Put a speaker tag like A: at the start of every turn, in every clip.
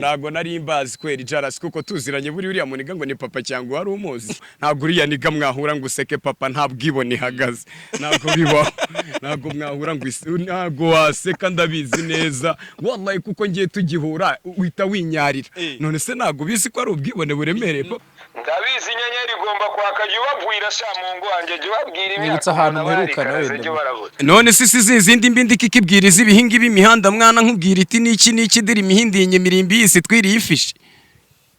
A: Ntabwo nari mbazi kweri Jalas, kuko tuziranye. Buri uriya muniga ngo ni Papa cyangwa wari umuzi? Ntabwo uriya niga mwahura ngo useke, papa. Nta bwibone ihagaze, ntabwo bibaho. Ntabwo mwahura ngo ntabwo waseka, ndabizi neza wallahi, kuko ngiye tugihura uhita winyarira. None se ntabwo ubizi ko ari ubwibone buremereye, papa?
B: Ndabizi, inyenyeri igomba kwaka. Jya ubabwira sha mungu wanjye, jya ubabwira.
C: Mwibutsa ahantu muherukana wenda.
B: Jya barabuze.
A: None se si zindi mbi ndikikibwiriza ibihinga b'imihanda mwana, nkubwira iti niki niki, diri imihindi mirimbi yisi twiriye ifishi.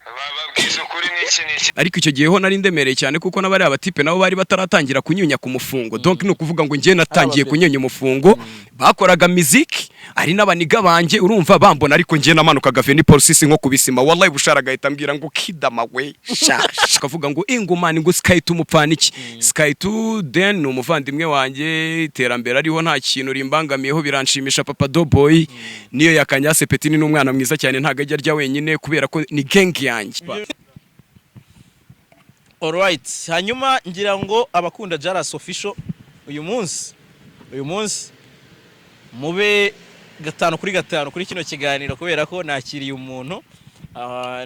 B: Bababwiza ukuri n'iki n'iki.
A: Ariko icyo gihe ho nari ndemereye cyane, kuko n'abari abatipe nabo bari bataratangira kunyunya ku mufungo. Donc ni ukuvuga ngo njye natangiye
C: Ari
A: kunyunya umufungo, bakoraga miziki ari n'abaniga banjye, urumva bambona, ariko njye namanukaga Veni Polisi nko kubisima wallahi. Bushara agahita ambwira ngo "Kidama we sha." Akavuga ngo ingumani, ngo Sky 2 mupfana iki? Sky 2 then ni umuvandimwe wanjye, iterambere ariho nta kintu rimbangamiyeho, biranshimisha. Papa Doboy niyo yakanyase Petini ni umwana mwiza cyane, ntabwo ajya arya wenyine kubera ko ni gang yanjye.
C: Alright, hanyuma ngira ngo abakunda Jalas Official uyu munsi mube 5 kuri 5 kuri kino kiganiro, kubera ko nakiriye umuntu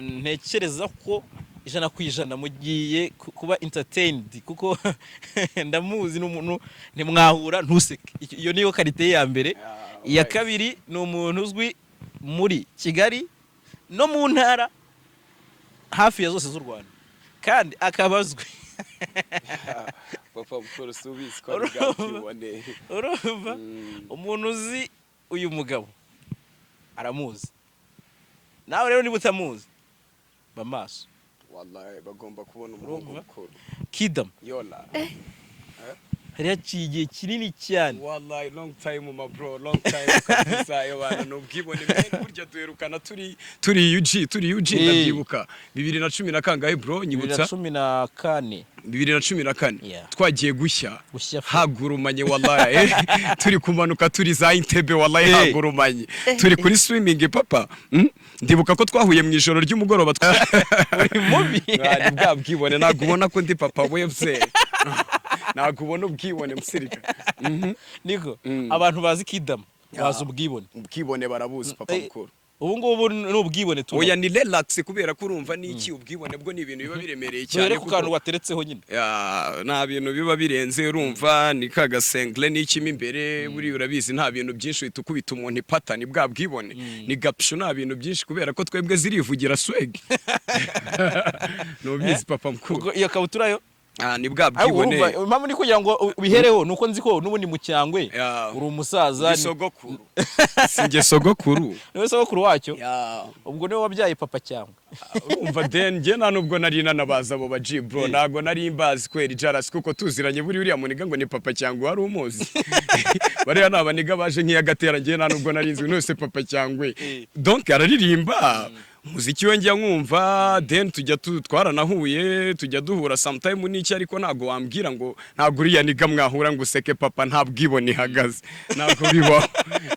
C: ntekereza ko 100% mugiye kuba entertained, kuko ndamuzi, ni umuntu ntimwahura ntuseke. Iyo niyo qualité ye ya mbere. Iya kabiri, ni umuntu uzwi muri Kigali no mu ntara hafi ya zose z'u Rwanda, kandi akaba azwi.
A: Papa mukuru, si ubizi
C: ko ari bwa bwibone? Urumva, umuntu uzi uyu mugabo aramuzi. Nawe rero niba utamuzi, ba maso.
A: Wallahi bagomba kubona umuhungu
C: Urumva?
A: mukuru.
C: Kidam.
A: Yola.
C: Hari haciye igihe kinini cyane.
A: Wallahi long time, my bro, long time kabisa. Yo bana, nubwibone mwe, burya duherukana turi UG, turi UG. Ndabyibuka 2010 na kangahe, bro?
C: Bibiri na
A: Nyibutsa.
C: 14.
A: 2014.
C: Yeah.
A: Twagiye gushya.
C: Gushya fe.
A: Hagurumanye wallahi, turi kumanuka turi za Entebbe wallahi. Hagurumanye turi kuri swimming, papa. Ndibuka ko twahuye mu ijoro ry'umugoroba.
C: Uri mubi.
A: Mwari bwa bwibone, ntabwo ubona ko ndi papa webse? Ntabwo ubona ubwibone, musirika?
C: Niko abantu bazi Kidam, bazi ubwibone.
A: Ubwibone barabuzi, papa mukuru.
C: Ubu ngubu ni ubwibone tuba.
A: Oya, ni relax, kubera ko urumva n'iki, ubwibone bwo ni ibintu biba biremereye cyane.
C: Duhere ku kantu wateretseho nyine.
A: Ya, nta bintu biba birenze, urumva ni ka gasengle n'ikimo imbere. Buriya urabizi, nta bintu byinshi, uhita ukubita umuntu ipata, ni bwa bwibone, ni gapshu, nta bintu byinshi, kubera ko twebwe zirivugira swag, nubizi, papa mukuru.
C: Ubwo iyo kabutura yo?
A: Ah, ni bwa
C: Ariko
A: bwibone.
C: urumva impamvu ni kugira ngo ubihereho, nuko nzi ko n'ubundi mu cyangwe uri umusaza.
A: Ndi sogokuru, si njye sogokuru?
C: Niwe sogokuru wacyo.
A: Ya.
C: Ubwo niwe wabyaye Papa Cyangwe.
A: Urumva then njye nta nubwo nari nanabaza abo ba G, bro. Ntabwo nari mbazi kweri Jalas, kuko tuziranye. Buri uriya muniga ngo ni Papa cyangwa wari umuzi? Bariya ni abaniga baje nk'iyagatera, njye nta nubwo nari nzi nose Papa Cyangwe. Donc araririmba umuziki we njya nkumva, then tujya twaranahuye, tujya duhura sometime n'iki, ariko ntabwo wambwira ngo ntabwo uriya niga mwahura ngo useke, papa. Nta bwibone ihagaze, ntabwo bibaho.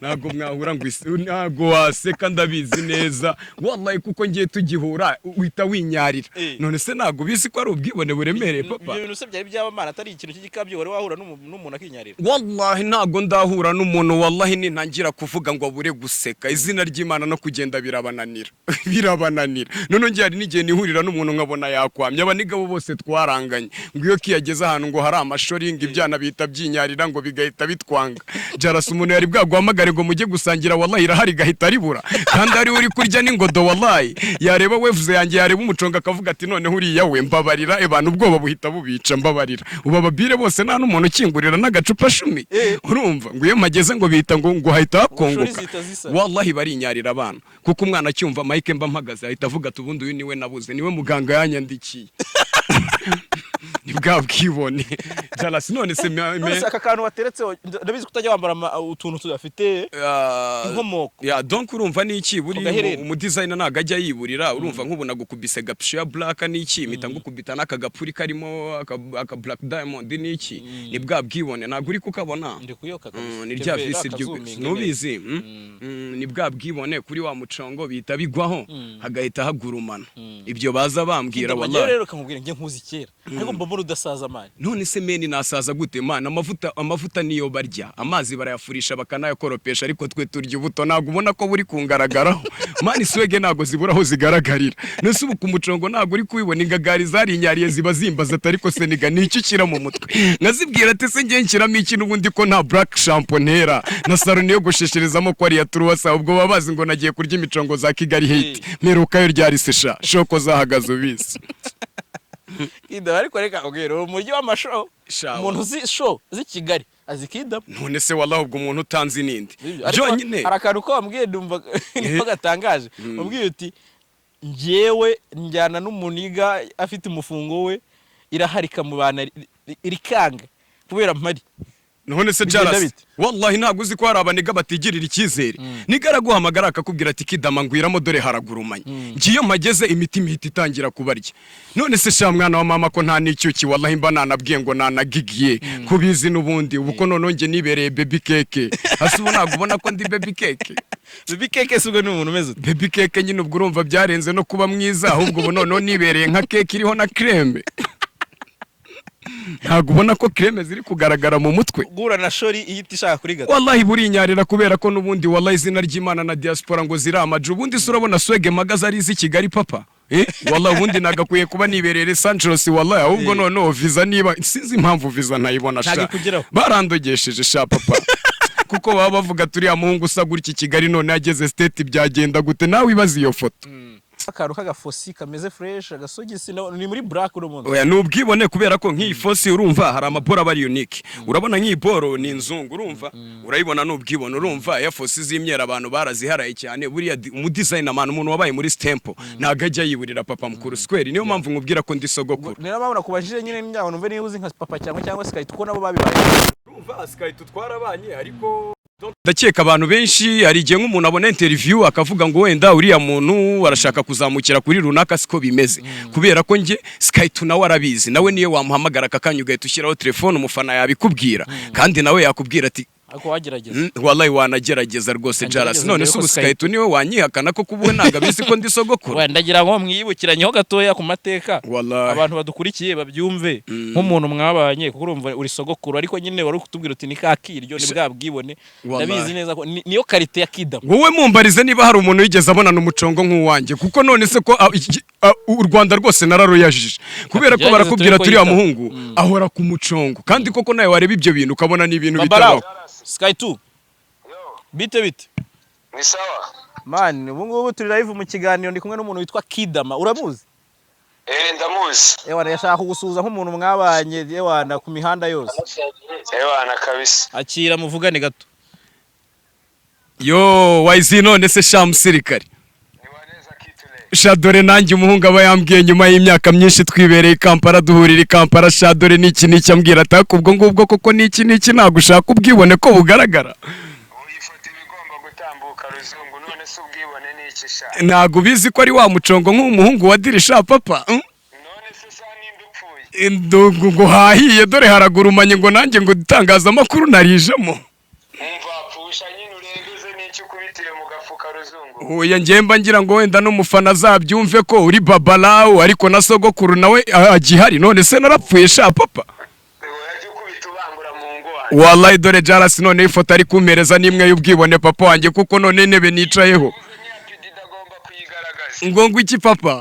A: Ntabwo mwahura ngo ntabwo waseka, ndabizi neza wallahi, kuko ngiye tugihura uhita winyarira. None se ntabwo ubizi ko ari ubwibone buremereye, papa?
C: Ibyo bintu se byari byaba, mana, atari ikintu cy'igikabyo, wari wahura n'umuntu akinyarira?
A: Wallahi ntabwo ndahura n'umuntu, wallahi nintangira kuvuga ngo abure guseka, izina ry'Imana no kugenda birabananira, birabananira. None ngiye hari n'igihe nihurira n'umuntu nkabona yakwamye. Abaniga bo bose twaranganye ngo iyo kiyageze ahantu ngo hari amashoringi, ibyana bihita byinyarira, ngo bigahita bitwanga. Jarasi, umuntu yari bwaguhamagare ngo mujye gusangira, wallahi irahari, igahita ribura, kandi ari uri kurya n'ingodo wallahi. Yareba wevuze yanjye, yareba umucongo, akavuga ati "Noneho uriya we, mbabarira." Abantu ubwoba buhita bubica, mbabarira. Ubu ababire bose nta n'umuntu ukingurira n'agacupa shumi. Urumva ngo iyo mpageze ngo bihita ngo hahita hakongoka.
C: Ushuri zihita zisa.
A: Wallahi barinyarira abana, kuko umwana acyumva mike mba mpagaze ahita avuga ati "Ubundi uyu niwe nabuze, niwe muganga yanyandikiye." Ni bwa bwibone, Jarasi. None se
C: None se aka kantu wateretseho, ndabizi ko utajya wambara utuntu tudafite inkomoko.
A: Ya, donc urumva niki, buri
C: Ku gaherena.
A: Umudesigner ntabwo ajya yiburira. Urumva nk'ubu nagukubise gapisho ya black niki, mpita ngukubita n'aka gapuri karimo aka black diamond niki, ni bwa bwibone. Ntabwo uri kukabona?
C: Ndi kuyoka kabisa.
A: Ni rya
C: Kevera,
A: visi
C: akazuminga.
A: Nubizi, Ni bwa bwibone kuri wa mucongo bihita bigwaho, hagahita hagurumana ibyo baza bambwira.
C: Kidama,
A: Wallahi.
C: njyewe rero kamubwira, njye nkuzi kera, ariko mba mbona mbona udasaza, man?
A: None se man, nasaza gute, man? Amavuta, amavuta niyo barya, amazi barayafurisha bakanayakoropesha, ariko twe turya ubuto. Ntabwo ubona ko buri kungaragaraho, man? Swag ntabwo zibura aho zigaragarira. Nese ubu ku mucongo ntabwo uri kubibona? Ingagari zarinyariye ziba zimbaza ati: "Ariko se nigga, ni iki ushyira mu mutwe?" Nkazibwira ati: "Se ngiye nshyiramo iki n'ubundi, ko nta black shampoo ntera na saro niyo gushesherezamo, ko ariya turuwasa?" Ubwo baba bazi ngo nagiye kurya imicongo za Kigali Hate. Mperukayo ryari se sha? Shoko zahagaze ubizi.
C: Kidama, ariko reka ubwira uwo mujyi w'amashow.
A: Shawa.
C: Umuntu uzi show z'i Kigali azi Kidama.
A: None se wallahi, ubwo umuntu utanzi ninde?
C: Ariko
A: Byonyine.
C: hari akantu ko wambwiye ndumva niko gatangaje. Wambwiye uti: "Njyewe njyana n'umunigga afite umufungo we, irahari ikamubana rikanga kubera mpari."
A: None se
C: Bigenda
A: Jaras,
C: bite?
A: wallahi ntabwo uzi ko hari abanigga batigirira icyizere? Nigga araguhamagara akakubwira ati: "Kidama, ngwiramo dore haragurumanye." Ngiyo mpageze imitima ihita itangira kubarya. None se sha mwana wa mama, ko nta n'icyuki, wallahi mba nanabwiye ngo nanagigiye kubizi n'ubundi ubu ko noneho njye nibereye baby cake hasi? Ubu ntabwo ubona ko ndi baby cake?
C: Baby cake si ubwo ni umuntu umeze ute?
A: Baby cake nyine ubwo urumva byarenze no kuba mwiza, ahubwo ubu noneho nibereye nka cake iriho na crème. Ntabwo ubona ko crème ziri kugaragara mu mutwe?
C: Guhura na shori ihita ishaka kuri gato.
A: Wallahi burinyarira kubera ko n'ubundi wallahi izina ry'Imana na diaspora ngo ziramaje. Ubundi se urabona swag magaze ari iz'i Kigali, papa? Wallahi ubundi nagakwiye kuba nibereye Los Angeles, wallahi. Ahubwo noneho visa, niba sinzi impamvu visa ntayibona
C: Ntabwo
A: sha.
C: ikugeraho.
A: Barandogesheje sha papa, kuko baba bavuga turiya muhungu usa gutya i Kigali, none ageze State byagenda gute? Nawe ibaze iyo foto.
C: Akantu k'agafosi kameze fresh, agasogisi ni muri black uno munsi.
A: Oya, ni ubwibone, kubera ko nk'iyi fosi urumva hari amaboro aba ari unique. Urabona nk'iyi boro ni inzungu, urumva urayibona, ni ubwibone. Urumva Air Force z'imyeru abantu baraziharaye cyane. Buriya umudesigner, man, umuntu wabaye muri stempo ntabwo ajya yiburira, papa mukuru square. Niyo mpamvu nkubwira ko ndi sogokuru.
C: Niyo mpamvu nakubajije nyine n'imyago numve niba uzi nka papa cyangwa Skype, kuko nabo babibaye.
A: Urumva Skype twarabanye, ariko ndakeka abantu benshi hari igihe nk'umuntu abona interview akavuga ngo wenda uriya muntu arashaka kuzamukira kuri runaka. Siko bimeze, kubera ko njye Skype nawe arabizi, nawe niyo wamuhamagara aka kanya ugahita ushyiraho telefone, umufana yabikubwira, kandi nawe yakubwira ati
C: Ariko wagerageza.
A: Wallahi wanagerageza rwose.
C: Wagerageza.
A: Jaras, none
C: Ndebe
A: se
C: ko
A: ubu
C: Skype-
A: Skype niwe wanyihakana ko kuba we ntabwo abizi ko ndi sogokuru?
C: Wenda ndagira ngo mwiyibukiranyeho gatoya ku mateka.
A: Wallahi.
C: Abantu badukurikiye babyumve nk'umuntu mwabanye, kuko urumva uri sogokuru, ariko nyine wari kutubwira uti ni ka kiryo, ni bwa bwibone.
A: Wallahi.
C: Ndabizi neza ko niyo qualité ya Kidama.
A: Wowe mumbarize niba hari umuntu wigeze abonana umucongo nk'uwanjye, kuko none se ko u Rwanda rwose nararuyajije, kubera ko
C: Tugerageze
A: barakubwira
C: turebe ko
A: turiya
C: yitaba.
A: muhungu ahora ku mucongo, kandi koko nawe wareba ibyo bintu ukabona ni ibintu
C: Babarawo.
A: bitabaho.
C: Sky 2.
B: Yo.
C: Bite bite?
B: Ni sawa.
C: Man, ubu ngubu turi live mu kiganiro, ndi kumwe n'umuntu witwa Kidama, uramuzi?
B: Eh, ndamuzi.
C: Ewana, yashaka kugusuhuza nk'umuntu mwabanye, ewana, ku mihanda yose.
B: Ewana kabisa.
C: Akira muvugane gato.
A: Yo wayizi, none se sha musirikare?
B: Ni waneza kitule.
A: Sha dore nanjye umuhungu aba yambwiye nyuma y'imyaka myinshi twibereye i Kampala, duhurira i Kampala. Sha dore n'iki n'iki ambwira ataka ubwo ngubwo koko n'iki n'iki, ntabwo ushaka ubwibone ko bugaragara.
B: Uyifata ibigomba gutambuka ruzungu. None se ubwibone ni iki sha?
A: Ntabwo ubizi ko ari wa mucongo nk'umuhungu wa dirisha, papa?
B: None se sha, ninde upfuye?
A: Indungu ngo hahiye, dore haragurumanye, ngo nanjye ngo itangazamakuru narijemo.
B: Umva, pfusha nyine urengeze n'icyo ukubitire mu gafuka ruzungu.
A: Oya, njyemba ngira ngo wenda n'umufana azabyumve ko uri babalawu, ariko na sogokuru nawe agihari. None se narapfuye sha papa?
B: Urajya ukubita ubangura mu ngo wanjye.
A: Wallahi dore Jarasi, none ifoto ari kumpereza n'imwe y'ubwibone, papa wanjye, kuko none intebe nicayeho
B: Uvuze nk'iya Pididi agomba kuyigaragaza.
A: Ngo iki, papa?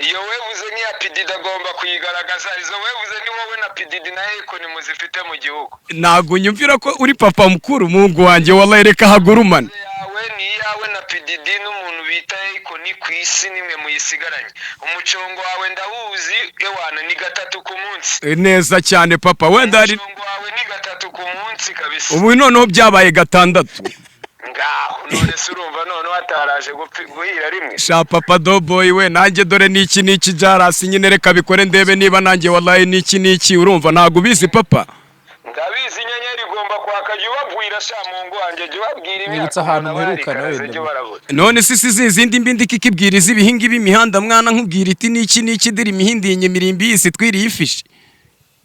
B: Iyo wevuze nk'iya Pididi agomba kuyigaragaza. Izo wevuze ni wowe na Pididi na Ekoni muzifite mu gihugu.
A: Ntabwo unyumvira ko uri papa mukuru, muhungu wanjye? Wallahi reka hagurumane.
B: Yawe ni iyawe na Pididi n'umuntu bita Ekoni, ku isi nimwe muyisigaranye. Umucongo wawe ndawuzi, ewana, ni gatatu ku munsi.
A: Neza cyane papa, wenda hari
B: Umucongo wawe ni gatatu ku munsi kabisa.
A: Ubu noneho byabaye gatandatu.
B: Ngaho none se urumva noneho hataraje guhira rimwe?
A: Sha papa doboy we, nanjye dore niki niki Jarasi nyine, reka bikore ndebe niba nanjye wallahi niki niki. Urumva ntabwo ubizi, papa?
B: Ndabizi, inyenyeri igomba kwaka. Jya ubabwira sha mungu wanjye, jya ubabwira.
C: Mwibutsa ahantu
B: umuntu aba
C: muherukana
B: yarikaraze,
C: wenda.
B: jya ubarabura.
A: None si si izindi mbi ndikikibwiriza ibihinga b'imihanda mwana, nkubwira iti niki niki diri imihindi inyemirimbi yisi twiriye ifishi.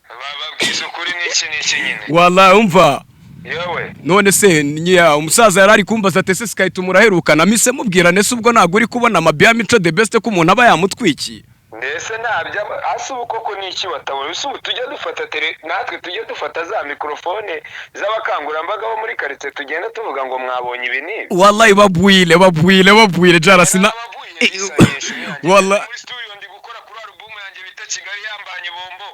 B: Bababwiza ukuri n'iki n'iki nyine.
A: Wallahi umva.
B: Yewe.
A: None se nya umusaza yari ari kumbaza ati: "Ese Skype muraherukana?" Mise mubwira nese ubwo ntabwo uri kubona amabya Mico The Best ko umuntu aba yamutwikiye?
B: Mbese ntabyo hasi ubu koko ni iki batabona? Ese ubu tujya dufata tele, natwe tujya dufata za mikorofone z'abakangurambaga bo muri karitsiye, tugenda tuvuga ngo mwabonye ibi n'ibi?
A: Wallahi babwile, babwile, babwile Jarasi na Wallah.
B: Muri studio ndi gukora kuri alubumu yanjye bita Kigali Yambanye Bombo.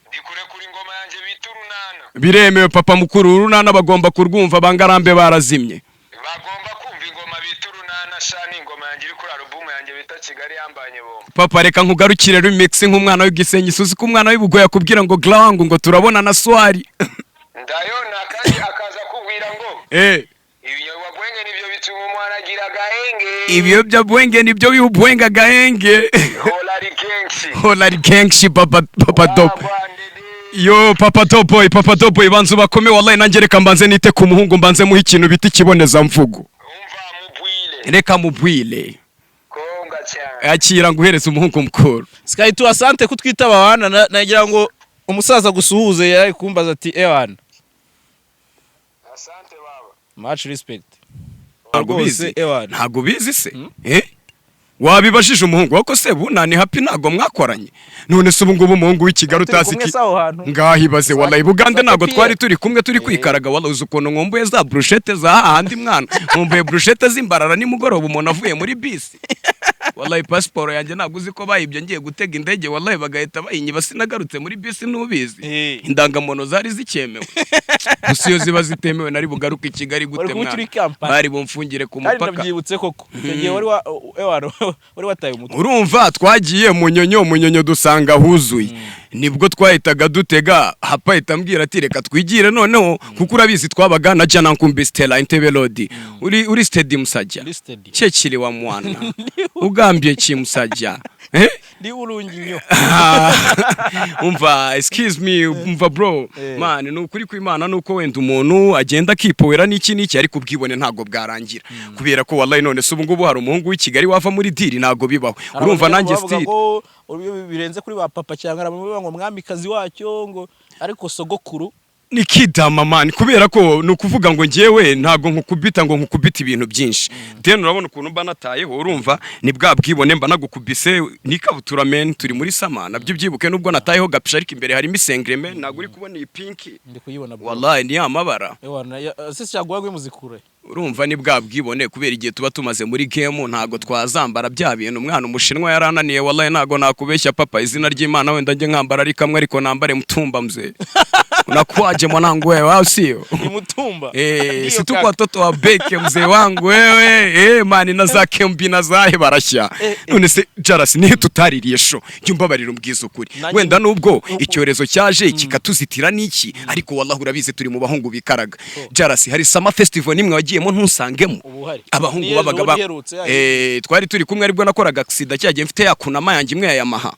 B: Ndi kurekura ingoma yanjye bita Urunana.
A: Biremewe, papa mukuru, Urunana bagomba kurwumva, bangarambe barazimye.
B: Bagomba kumva ingoma bita Urunana sha, ni ingoma yanjye iri kuri alubumu yanjye bita Kigali Yambanye Bombo.
A: Papa, reka nkugarukire remix nk'umwana w'igisenyi. Suzi ko umwana w'ibugoyi akubwira ngo glangu ngo turabona na swari.
B: Ndayona, kandi akaza kubwira ngo ibiyobyabwenge nibyo bituma umwana agira agahenge.
A: Ibiyobyabwenge nibyo biha ubwenge agahenge.
B: Holari kenshi.
A: Holari kenshi, papa, papa top. Yo, papa top boy, papa top boy, banza ubakome wallahi. Nanjye reka mbanze nite ku muhungu, mbanze muhe ikintu bita ikibonezamvugo.
B: Umva mubwire.
A: Reka mubwire.
B: Konga cyane.
A: Akira nguhereza umuhungu mukuru.
C: Sky 2, asante kutwitaba wana. Nagira ngo umusaza gusuhuze, yari kumbaza ati ewana.
B: Asante baba.
C: Much respect.
A: Ntabwo
C: Rwose,
A: bizi.
C: Ewana.
A: Ntabwo bizi se? Wabibajije umuhungu wako se bunani happy, ntabwo mwakoranye? None se ubu ngubu umuhungu w'i Kigali
C: Turi
A: utazi
C: kumwe
A: iki
C: se aho hantu?
A: Ngaho ibaze wallahi, Bugande
C: Za
A: ntabwo
C: KPR.
A: twari turi kumwe, turi kwikaraga? Wallahi uzi ukuntu nkumbuye za brochette za hahandi mwana, nkumbuye brochette z'imbarara nimugoroba umuntu avuye muri bisi. Wallahi pasiporo yanjye ntabwo uzi ko bayibye ngiye gutega indege? Wallahi bagahita bayinyiba, sinagarutse muri bisi, ntubizi? Indangamuntu zari zikemewe gusa, iyo ziba zitemewe nari bugaruke i Kigali gute?
C: Wari kuba
A: Mwana
C: ukiri i Kampala.
A: bari bumfungire ku
C: Kandi
A: mupaka.
C: ndabyibutse koko, icyo gihe wari wa ewana, wari wataye umutwe.
A: Urumva twagiye Munyonyo, Munyonyo dusanga huzuye, nibwo twahitaga dutega hapa, ahita ambwira ati reka twigire noneho, kuko urabizi twabaga na Jana Nkumbi Stella Entebbe Road. Uri steady musajja?
C: Uri steady.
A: Chekiri wa mwana ugambye ki musajja, eh?
C: Ndi urungi inyo.
A: Umva, excuse me, umva bro. Man, ni ukuri kw'Imana, nuko wenda umuntu agenda akipowera n'iki n'iki, ariko ubwibone ntabwo bwarangira, kubera ko wallahi none se ubu ngubu hari umuhungu w'i Kigali wava muri deal? Ntabwo bibaho. Urumva nanjye
C: bavuga
A: still
C: ngo iyo birenze kuri ba papa cyangwa aramuvuga ngo mwamikazi wacyo, ngo ariko sogokuru.
A: Ni kidama man, kubera ko ni ukuvuga ngo njyewe ntabwo nkukubita ngo nkukubita ibintu byinshi. Then urabona ukuntu mba natayeho, urumva ni bwa bwibone, mba nagukubise n'ikabutura men, turi muri sama nabyo byibuke, nubwo natayeho gapisha ariko imbere harimo isengere men. Ntabwo uri kubona iyi pink?
C: Ndi kuyibona bro.
A: Wallahi ni ya mabara.
C: Ewana sisi cyaguha ngo muzikure.
A: Urumva ni bwa bwibone, kubera igihe tuba tumaze muri game ntabwo twazambara bya bintu. Umwana umushinwa yarananiye wallahi, ntabwo nakubeshya papa, izina ry'Imana wenda njye nkambara ari kamwe, ariko nambare mtumba mzee. Unakuaje mwanangu wewe, au sio?
C: Imutumba.
A: Eh, si tuko watoto wa beke mzee wangu wewe. Man, na za kembi na zahe barashya. None se Jarasi, nihe tutaririye show? Jya umbabarira umbwize ukuri. Wenda nubwo icyorezo cyaje kikatuzitira n'iki, ariko wallahi urabizi turi mu bahungu bikaraga. Jarasi, hari summer festival nimwe wagiyemo ntusangemo?
C: Ubu hari.
A: Abahungu
C: Niyo
A: babaga ba
C: ejo iherutse, yaje.
A: Twari turi kumwe, aribwo nakoraga accident cyagiye mfite yakunama yanjye imwe ya Yamaha.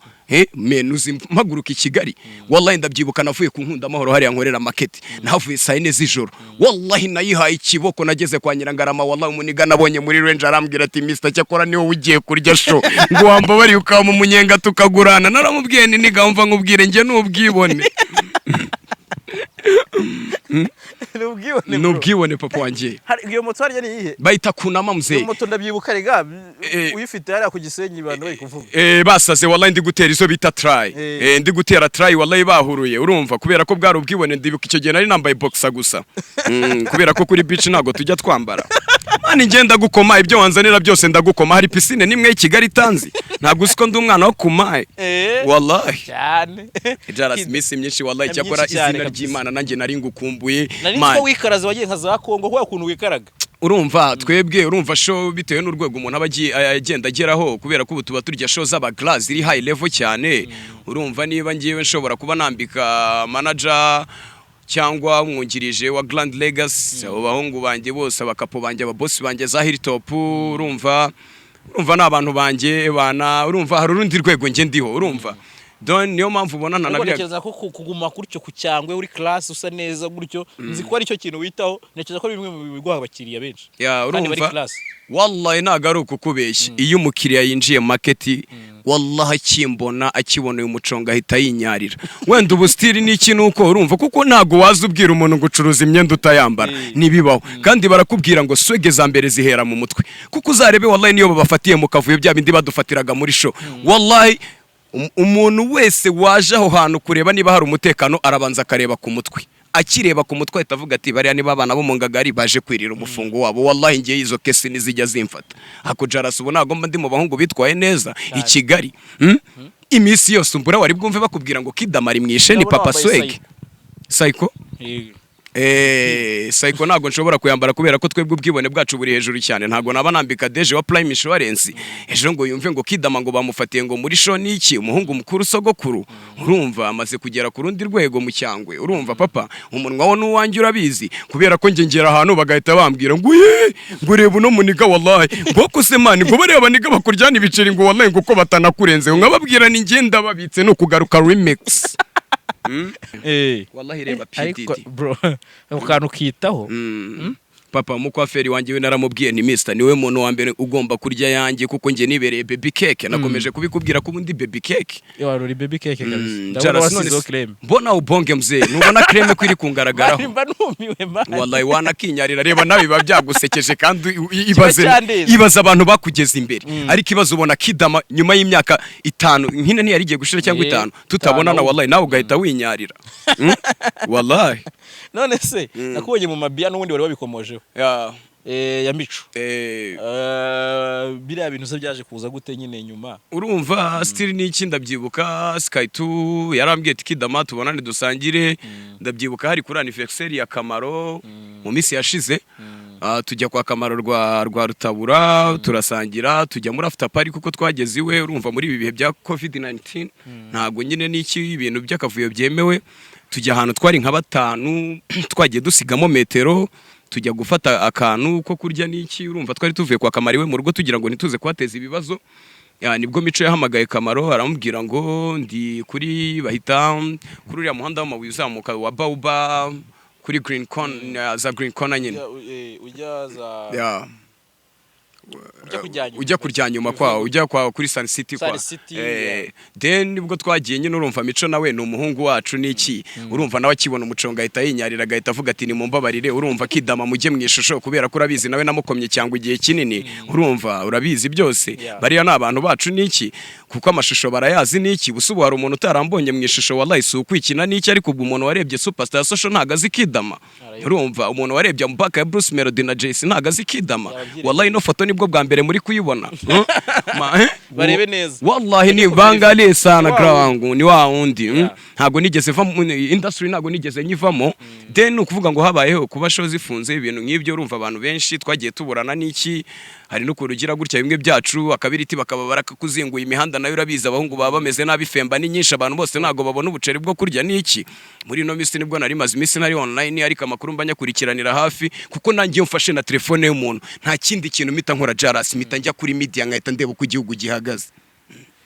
A: Men, uzi mpaguruka i Kigali, wallahi ndabyibuka, navuye ku Nkunda Amahoro hariya nkorera market, nahavuye saa 4 z'ijoro, wallahi nayihaye ikiboko, nageze kwa Nyirangarama, wallahi umuniga nabonye muri range arambwira ati Mr cyakora niwe ugiye kurya show, ngo wambabariye ukaba umunyenga tukagurana. Naramubwiye ni niga, mva nkubwire, njye n'ubwibone.
C: Ni ubwibone bro.
A: N'ubwibone papa wanjye.
C: Hari iyo moto harya ni iyihe?
A: Bayita kunama mzee.
C: Iyo moto ndabyibuka rega, uyifite hariya ku Gisenyi abantu bari kuvuga.
A: Basaze wallahi, ndi gutera izo bita try. Ndi gutera try wallahi, bahuruye, urumva kubera ko bwari ubwibone. Ndibuka icyo gihe nari nambaye boxer gusa, kubera ko kuri beach ntabwo tujya twambara. Man, njye ndagukoma, ibyo wanzanira byose ndagukoma. Hari piscine nimwe y'i Kigali itanzi? Ntabwo uzi ko ndi umwana wo kumaye? Wallahi.
C: Cyane.
A: Jaras, iminsi myinshi wallahi.
C: Myinshi
A: Cyakora
C: cyane
A: izina
C: kabisa.
A: ry'Imana nanjye nari ngukumbuye.
C: Nari nzi
A: Man,
C: ko wikaraze wagiye nka za Kongo kubera ukuntu wikaraga.
A: Urumva twebwe, urumva show bitewe n'urwego umuntu aba agiye agenda ageraho, kubera ko ubu tuba turya show z'aba glass ziri high level cyane. Urumva niba ngiyewe nshobora kuba nambika manager cyangwa umwungirije wa Grand Legacy, abo bahungu banjye bose, abakapo banjye, ababosi banjye za Hilltop, urumva ni abantu banjye bana, urumva hari urundi rwego njye ndiho, urumva. Don niyo mpamvu ubona
C: Ariko
A: ntanabira.
C: Ntekereza ko kuguma gutyo ku cyangwe uri class, usa neza gutyo, nzi ko ari cyo kintu witaho. Ntekereza ko ari bimwe mu biguha abakiriya benshi
A: Ya,
C: kandi bari
A: urumva,
C: class.
A: Wallahi ntabwo ari ukukubeshya, iyo umukiriya yinjiye market, wallahi akimbona, akibona uyu mucongo, ahita yinyarira. Wenda ubu style ni iki, nuko urumva, kuko ntabwo waza ubwira umuntu ngo ucuruza imyenda utayambara, ntibibaho. Kandi barakubwira ngo swag za mbere zihera mu mutwe, kuko uzarebe, wallahi, niyo babafatiye mu kavuyo, bya bindi badufatiraga muri show, wallahi umuntu wese waje aho hantu kureba niba hari umutekano arabanza akareba ku mutwe. Akireba ku mutwe ahita avuga ati: "Bariya niba abana bo mu ngagari baje kwirira umufungo wabo." Wallahi ngiye izo case ntizijya zimfata. Ako jarasi, ubu ntabwo mba ndi mu bahungu bitwaye neza i Kigali? Iminsi yose umbura wari bwumve bakubwira ngo Kidamari mwishe ni
C: Ndabona
A: Papa
C: wambaye
A: Swag Psycho.
C: Yego.
A: Psycho ntabwo nshobora kuyambara kubera ko twebwe ubwibone bwacu buri hejuru cyane. Ntabwo naba nambika deje wa Prime Insurance ejo ngo yumve ngo Kidama ngo bamufatiye ngo muri show niki. Umuhungu mukuru, sogokuru, urumva amaze kugera ku rundi rwego mu cyangwe. Urumva papa, umunwa wo n'uwanjye urabizi, kubera ko njye ngera ahantu bagahita bambwira ngo: "Ye, ngo reba uno muniga, wallahi ngo kuse man, ngo bareba baniga bakuryana ibiceri, ngo wallahi ngo uko batanakurenze." Nkababwira ni ngenda babitse no kugaruka remix. Wallahi reba
C: Ariko
A: PDD.
C: bro, ako kantu ukitaho.
A: Papa mukwaferi wanjye we naramubwiye ni mister, niwe muntu wa mbere ugomba kurya yanjye, kuko njye nibereye baby cake. Nakomeje kubikubwira ko ubundi baby cake.
C: Wari uri baby cake kabisa. Ndabona
A: Jaras, none
C: wasizeho
A: se-
C: creme.
A: Mbona ubonge mzee, nubona creme ko iri kungaragaraho.
C: Mba numiwe, man.
A: Wallahi wanakinyarira, reba nawe biba byagusekeje kandi ibaze
C: cyandenze.
A: Ibaze abantu bakugeza imbere, ariko ibaze ubona Kidama nyuma y'imyaka 5 nkine ntiyari igiye gushira cyangwa 5 tutabonana,
C: 5.
A: Wallahi nawe ugahita winyarira. Wallahi.
C: None se nakubonye mu mabiya n'ubundi wari wabikomojeho ya Mico. Biriya bintu se byaje kuza gute nyine nyuma?
A: Urumva still n'iki, ndabyibuka Sky 2 yarambwiye ati: "Kidama, tubonane dusangire." Ndabyibuka hari kuri anniversaire ya Kamaro mu minsi yashize. Tujya kwa Kamaro rwa Rutabura, turasangira, tujya muri after party kuko twageze iwe. Urumva muri ibi bihe bya COVID-19 ntabwo nyine n'iki ibintu by'akavuyo byemewe. Tujya ahantu twari nka batanu, twagiye dusigamo metero, tujya gufata akantu ko kurya n'iki. Urumva twari tuvuye kwa Kamaro iwe mu rugo, tugira ngo ntituze kuhateza ibibazo. Ya, nibwo Mico yahamagaye Kamaro aramubwira ngo ndi kuri, bahita kuri uriya muhanda w'amabuye uzamuka wa Bauba, kuri Green Corner, za Green Corner nyine.
C: Ujya za
A: Ya.
C: Ujya kujya nyuma.
A: Ujya kurya nyuma kwa ujya kwa kuri Sun City kwa
C: Sun City,
A: Then nibwo twagiye nyine. Urumva Mico nawe ni umuhungu wacu n'iki, urumva nawe akibona umucongo ahita yinyarira, agahita avuga ati: "Nimumbabarire, urumva Kidama mujye mu ishusho," kubera ko urabizi nawe namukomye cyangwa igihe kinini, urumva urabizi byose. Bariya ni abantu bacu n'iki, kuko amashusho barayazi n'iki. Gusa ubu hari umuntu utarambonye mu ishusho, wallahi si ukwikina n'iki, ariko ubwo umuntu warebye Superstar Social ntago azi Kidama? Urumva umuntu warebye Ambaka ya Bruce Melody na Jay-Z ntago azi Kidama?
C: Yabyirengagije.
A: Wallahi ino foto nibwo bwa mbere muri kuyibona.
C: Barebe neza.
A: Wallahi ni bangalie sana
C: Wa
A: grawangu ni wa wundi. Ntago nigeze va mu industry, ntago nigeze nyivamo. Then ni ukuvuga ngo habayeho kuba show zifunze, ibintu nk'ibyo. Urumva abantu benshi twagiye tuburana n'iki, hari n'ukuntu ugira gutya bimwe byacu akabiriti bakaba barakakuzinguye. Imihanda nayo urabizi, abahungu baba bameze nabi, femba ni nyinshi, abantu bose ntago babona ubuceri bwo kurya n'iki. Muri ino minsi nibwo nari maze iminsi ntari online, ariko amakuru mba nyakurikiranira hafi, kuko nanjye iyo mfashe na telefone y'umuntu nta kindi kintu mpita nkora, jarasi mpita njya kuri media nkahita ndeba uko igihugu gihagaze.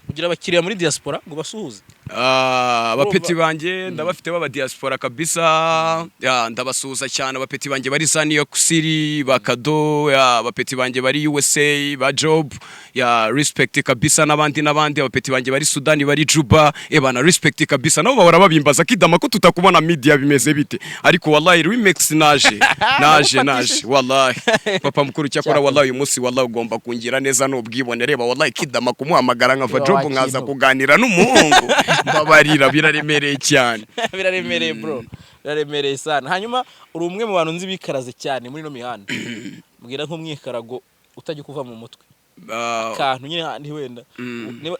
C: Kugira abakiriya muri diaspora ngo basuhuze.
A: Abapeti banjye ndabafite b'aba diaspora kabisa. Ya, ndabasuhuza cyane abapeti banjye bari za New York City, ba Kado. Ya, abapeti banjye bari USA, ba Job, ya, respect kabisa, n'abandi n'abandi. Abapeti banjye bari Sudani, bari Juba, ebana respect kabisa. Nabo bahora babimbaza: "Kidama, ko tutakubona media bimeze bite?" Ariko wallahi remix naje, naje, naje wallahi papa mukuru. Cyakora wallahi uyu munsi wallahi ugomba kungira neza n'ubwibone. Reba wallahi Kidama kumuhamagara nkava
C: Reba
A: Job
C: wakintu.
A: nkaza kuganira n'umuhungu, mbabarira, biraremereye cyane.
C: Biraremereye bro, biraremereye sana. Hanyuma uri umwe mu bantu nzi bikaraze cyane muri ino mihanda. Mbwira nk'umwikarago utajya kuva mu mutwe, akantu nyine handi wenda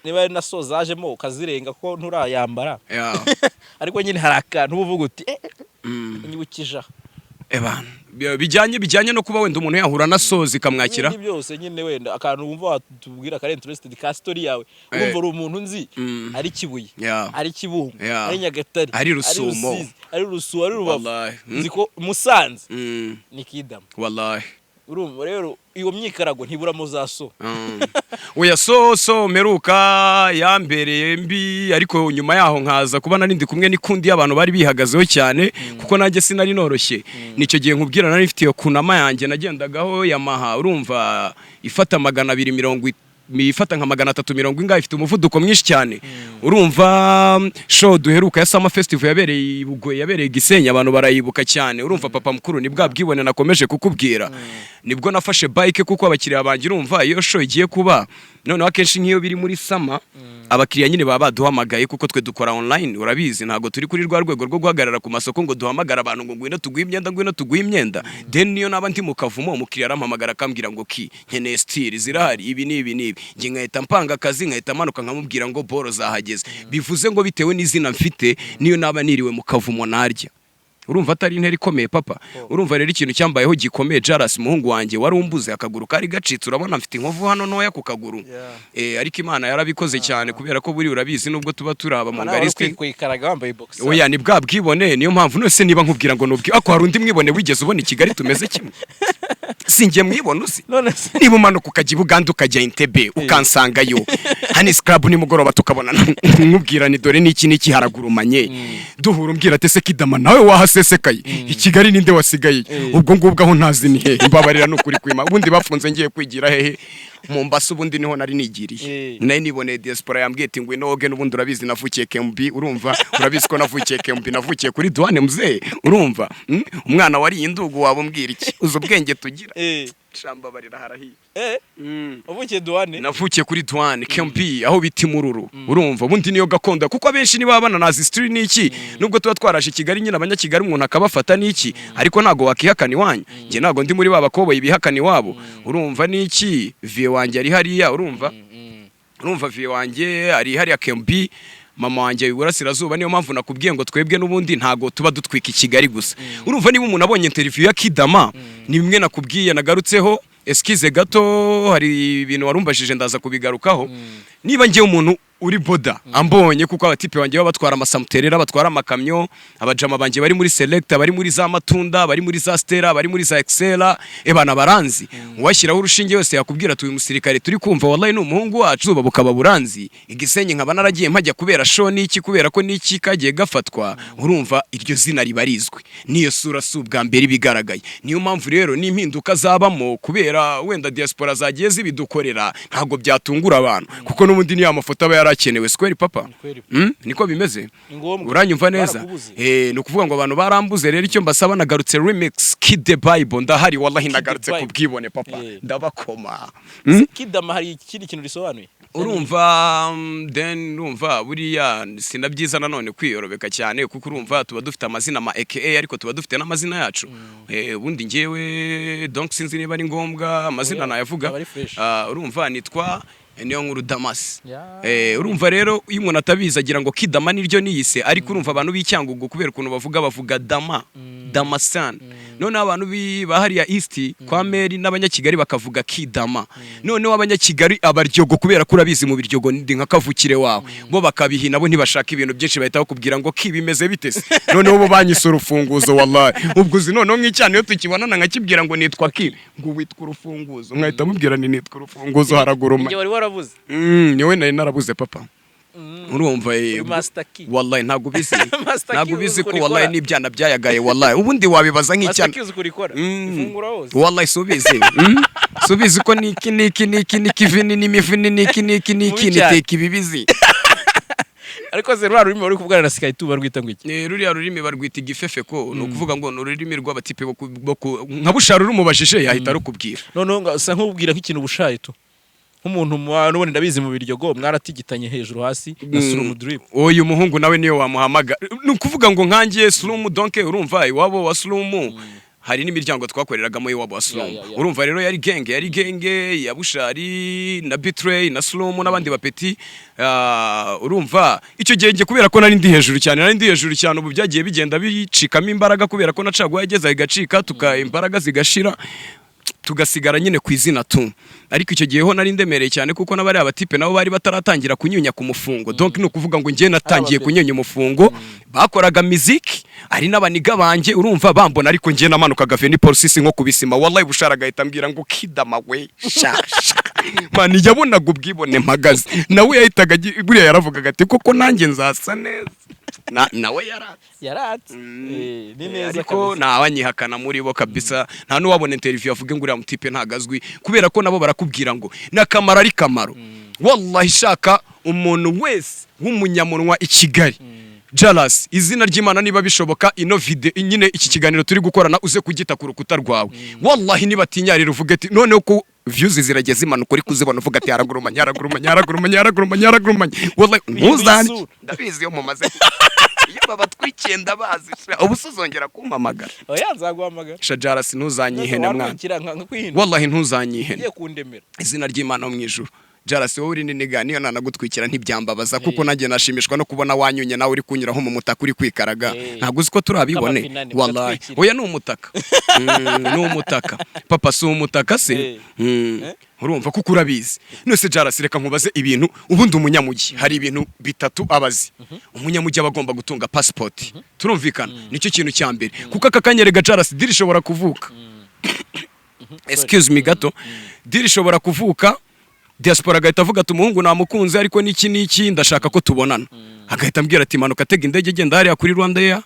C: niba ari na so zajemo ukazirenga ko nturayambara, ariko nyine hari akantu uba uvuga uti: "Eh, nyibukije aha."
A: Ebana, bijyanye no kuba wenda umuntu yahura na sozi ikamwakira.
C: Ibindi byose nyine, wenda akantu wumva watubwira kari interested ka story yawe. Urumva uri umuntu nzi ari Kibuye, ari Kibungo, ari Nyagatare,
A: Ari Rusumo.
C: Rusizi, ari Rusumo, ari Rubavu.
A: Wallahi.
C: Nzi ko Musanze ni Kidama.
A: Wallahi.
C: Urumva rero, iyo myikarago ntiburamo za so.
A: Oya, so mperuka yambereye mbi, ariko nyuma yaho nkaza kuba nari ndi kumwe n'ikundi y'abantu bari bihagazeho cyane, kuko nanjye sinari noroshye. Nicyo gihe nkubwira nari mfite iyo kunama yanjye nagendagaho, Yamaha, urumva, ifata 240, ifata nka 300 ingahe, ifite umuvuduko mwinshi cyane. Urumva, show duheruka ya Summer Festival yabereye i Bugwe, yabereye i Gisenyi, abantu barayibuka cyane. Urumva, papa mukuru, ni bwa bwibone nakomeje kukubwira. Nibwo nafashe bike, kuko abakiriya banjye, urumva, iyo show igiye kuba, noneho akenshi nk'iyo biri muri summer, abakiriya nyine baba baduhamagaye, kuko twe dukora online, urabizi, ntabwo turi kuri rwa rwego rwo guhagarara ku masoko ngo duhamagare abantu ngo ngwino tuguhe imyenda, ngwino tuguhe imyenda. Then niyo naba ndi mu kavumo, umukiriya arampamagara akambwira ngo: "Ki, nkeneye style, zirahari ibi n'ibi n'ibi." Njye nkahita mpanga akazi, nkahita manuka, nkamubwira ngo boro zahageze. Bivuze ngo bitewe n'izina mfite, niyo naba niriwe mu kavumo narya. Urumva atari intera ikomeye, papa? Urumva rero, ikintu cyambayeho gikomeye, Jaras, muhungu wanjye, wari umbuze, akaguru kari gacitse. Urabona mfite inkovu hano ntoya ku kaguru. Ariko Imana yarabikoze cyane, kubera ko buri urabizi, nubwo tuba turi aba mongaliste.
C: Kwikaraga wambaye boxer.
A: Oya, ni bwa bwibone. Niyo mpamvu nose niba nkubwira ngo nubwi ako hari undi mwibone wigeze ubona i Kigali tumeze kimwe? Sinjye mwibone uzi?
C: None se?
A: Niba umanuka ukajya i Buganda, ukajya Entebbe, ukansangayo Honey's Club nimugoroba, tukabona, nkubwira ni dore n'iki n'iki haragurumanye, duhura umbwira ati: "Ese Kidama, nawe wahasesekaye i Kigali, ninde wasigaye?" Ubwo ngubwo aho ntazi ni hehe? Mbabarira, ni ukuri kwima. Ubundi bafunze ngiye kwigira hehe? Mombasa. Ubundi niho nari nigiriye. Nari niboneye diaspora yambwiye ati: "Ngwino woge." N'ubundi urabizi navukiye KMB. Urumva, urabizi ko navukiye KMB, navukiye kuri douane, muzee. Urumva, Umwana wariye indugu waba umbwira iki? Uzi ubwenge tugira? Shambabarira, harahiye.
C: Uvukiye douane?
A: Navukiye kuri douane KMB, aho bita Imururu. Urumva, ubundi niyo gakondo, kuko abenshi niba bananazi street n'iki, nubwo tuba twaraje i Kigali nyine, abanyakigali umuntu akabafata n'iki, ariko ntago wakihakana iwanyu. Njye ntago ndi muri ba bakoboyi bihakana iwabo. Urumva n'iki, vieux wanjye ari hariya. Urumva, vieux wanjye ari hariya KMB, mama wanjye iburasirazuba. Niyo mpamvu nakubwiye ngo twebwe n'ubundi ntago tuba dutwika i Kigali gusa. Urumva, niba umuntu abonye interview ya Kidama, ni bimwe nakubwiye nagarutseho. Excuse gato, hari ibintu warumbajije, ndaza kubigarukaho. Niba ngiye umuntu uri boda ambonye, kuko abatipe banjye baba batwara amasamuterera, batwara amakamyo, abajama banjye bari muri Select, bari muri za Matunda, bari muri za Stella, bari muri za Excella, ebana baranzi. Uwashyiraho urushinge wese yakubwira ati: "Uyu musirikare turi kumva, wallahi ni umuhungu wacu." Zuba bukaba buranzi Igisenyi, nkaba naragiye mpajya kubera show n'iki, kubera ko n'iki kagiye gafatwa. Urumva, iryo zina riba rizwi, n'iyo sura si ubwa mbere ibigaragaye. Niyo mpamvu rero n'impinduka zabamo, kubera wenda diaspora zagiye zibidukorera, ntabwo byatungura abantu, kuko n'ubundi niyo amafoto aba yarakenewe. Square, papa?
C: Kweli.
A: Niko bimeze.
C: Ni ngombwa.
A: Uranyumva neza?
C: Barakubuze.
A: Ni ukuvuga ngo abantu barambuze. Rero icyo mbasaba, nagarutse remix Kid the Bible, ndahari wallahi, nagarutse
C: Bible.
A: ku bwibone, papa. Ndabakoma.
C: Kidama hari ikindi kintu risobanuye?
A: Urumva, then urumva, buriya sina byiza nanone kwiyorobeka cyane, kuko urumva tuba dufite amazina ma AKA, ariko tuba dufite n'amazina yacu. Ubundi njyewe, donc sinzi niba ari ngombwa amazina
C: Oya,
A: nayavuga.
C: aba ari fresh.
A: Ah, urumva, nitwa Niyo Nkuru Damas.
C: Ya.
A: Urumva rero, iyo umuntu atabizi agira ngo Kidama niryo niyise, ariko urumva abantu b'Icyangugu, kubera ukuntu bavuga Dama, Damasan. Noneho abantu ba hariya East kwa Meri n'Abanyakigali bakavuga Kidama. Noneho Abanyakigali, Abaryogo, kubera ko urabizi mu Biryogo ndi nka kavukire wawe, bo bakabihina, bo ntibashaka ibintu byinshi, bahita bakubwira ngo: "Ki, bimeze bite se?" Noneho bo banyise urufunguzo, wallahi. Ubwo uzi noneho nk'icyana iyo tukibonana nkakibwira ngo nitwa Ki, ngo: "Witwa urufunguzo?" Nkahita mubwira ni nitwa urufunguzo haraguruma.
C: Igihe wari warabuze.
A: Niwe nari narabuze, papa. Urumva,
C: Uri Master Key.
A: Wallahi ntabwo ubizi.
C: Master Key.
A: Ntabwo ubizi
C: uzi
A: ko
C: ukuntu
A: wallahi
C: ikora.
A: n'ibyana byayagaye, wallahi. Ubundi wabibaza
C: Master
A: nk'icyana.
C: Key uzi ukuntu ikora? Ifungura hose.
A: Wallahi subizi. Subizi ko niki niki niki niki vini n'imivini niki niki niki
C: Mubi cyane.
A: niteka ibibizi.
C: Ariko se ruriya rurimi wari kuvugana na Sky2 barwita ngo iki?
A: Ruriya rurimi barwita igifefeko. Ni ukuvuga ngo ni ururimi rw'abatipe bo nka Bushara, urumubajije yahita rukubwira.
C: Noneho usa nk'ubwira nk'ikintu Bushaye tu, nk'umuntu n'ubundi ndabizi mu Biryogo mwaratigitanye hejuru hasi na Surumu Drip.
A: Uyu muhungu nawe niyo wamuhamagara. Ni ukuvuga ngo nkanjye Slumu, donc urumva iwabo wa Slumu hari n'imiryango twakoreragamo iwabo wa Slumu.
C: Yeah.
A: Urumva rero, yari genge ya Bushari na Bitrey na Slumu n'abandi bapeti. Urumva icyo gihe njye, kubera ko nari ndi hejuru cyane, nari ndi hejuru cyane. Ubu byagiye bigenda bicikamo imbaraga, kubera ko na caguwa yageze igacika, tuka imbaraga zigashira. Tugasigara nyine ku izina tu. Ariko icyo gihe ho nari ndemereye cyane, kuko n'abariya batipe nabo bari bataratangira kunyunya ku mufungo. Donc ni ukuvuga ngo njye natangiye
C: Ari
A: kunyunya umufungo, bakoraga miziki ari n'abaniga banjye, urumva bambona, ariko njye namanukaga Veni Polisisi nko kubisima. Wallahi, Bushara agahita ambwira ngo: "Kidama we, sha sha." Man, yabonaga ubwibone mpagaze, nawe yahitaga buriya yaravugaga ati: "Koko nanjye nzasa neza." Nawe yaratse.
C: Yaratse. Ni neza
A: Ariko
C: kabisa.
A: ntawanyihakana muri bo kabisa. Nta n'uwabona interview avuge ngo uriya mutipe ntago azwi, kubera ko nabo barakubwira ngo n'akamaro ari kamaro. Wallahi, shaka umuntu wese w'umunyamunwa i Kigali, Jalas, izina ry'Imana, niba bishoboka ino video nyine, iki kiganiro turi gukorana, uze kugita ku rukuta rwawe. Wallahi, niba tinyarira uvuge ati noneho ko views zirageze zimanuka, uri kuzibona, uvuga ati yaragurumanye, yaragurumanye, yaragurumanye, yaragurumanye, yaragurumanye. Wallahi, ntuzange.
C: Isura.
A: Ndabizi, iyo mumaze, iyo babatwikiye ndabazi. Ubu se uzongera kumpamagara?
C: Oya, nzaguhamagara.
A: Shajarasi, ntuzanyihene mwana.
C: Wantwikira nka kwihindura.
A: Wallahi, ntuzanyihene.
C: Ugiye kundemera.
A: Izina ry'Imana wo mu ijuru, Jarasi, wowe uri niniga, niyo nanagutwikira ntibyambabaza, kuko nanjye nashimishwa no kubona wanyunye, nawe uri kunyuraho mu mutaka uri kwikaraga. Ntabwo uzi ko turabibone?
C: K'amapinane,
A: Wallahi.
C: mugatwikira.
A: Oya, ni umutaka. Ni umutaka papa, si umutaka se? Urumva, kuko urabizi nose. Jarasi, reka nkubaze ibintu. Ubundi umunyamujyi hari ibintu bitatu abazi. Umunyamujyi aba agomba gutunga passport, turumvikana? Nicyo kintu cya mbere, kuko aka kanyerega, Jarasi, deal ishobora kuvuka, excuse me gato, deal ishobora kuvuka, diaspora agahita avuga ati: "Umuhungu namukunze, ariko n'iki n'iki, ndashaka ko tubonana." Agahita ambwira ati: "Manuka, tega indege, genda hariya kuri Rwanda Air,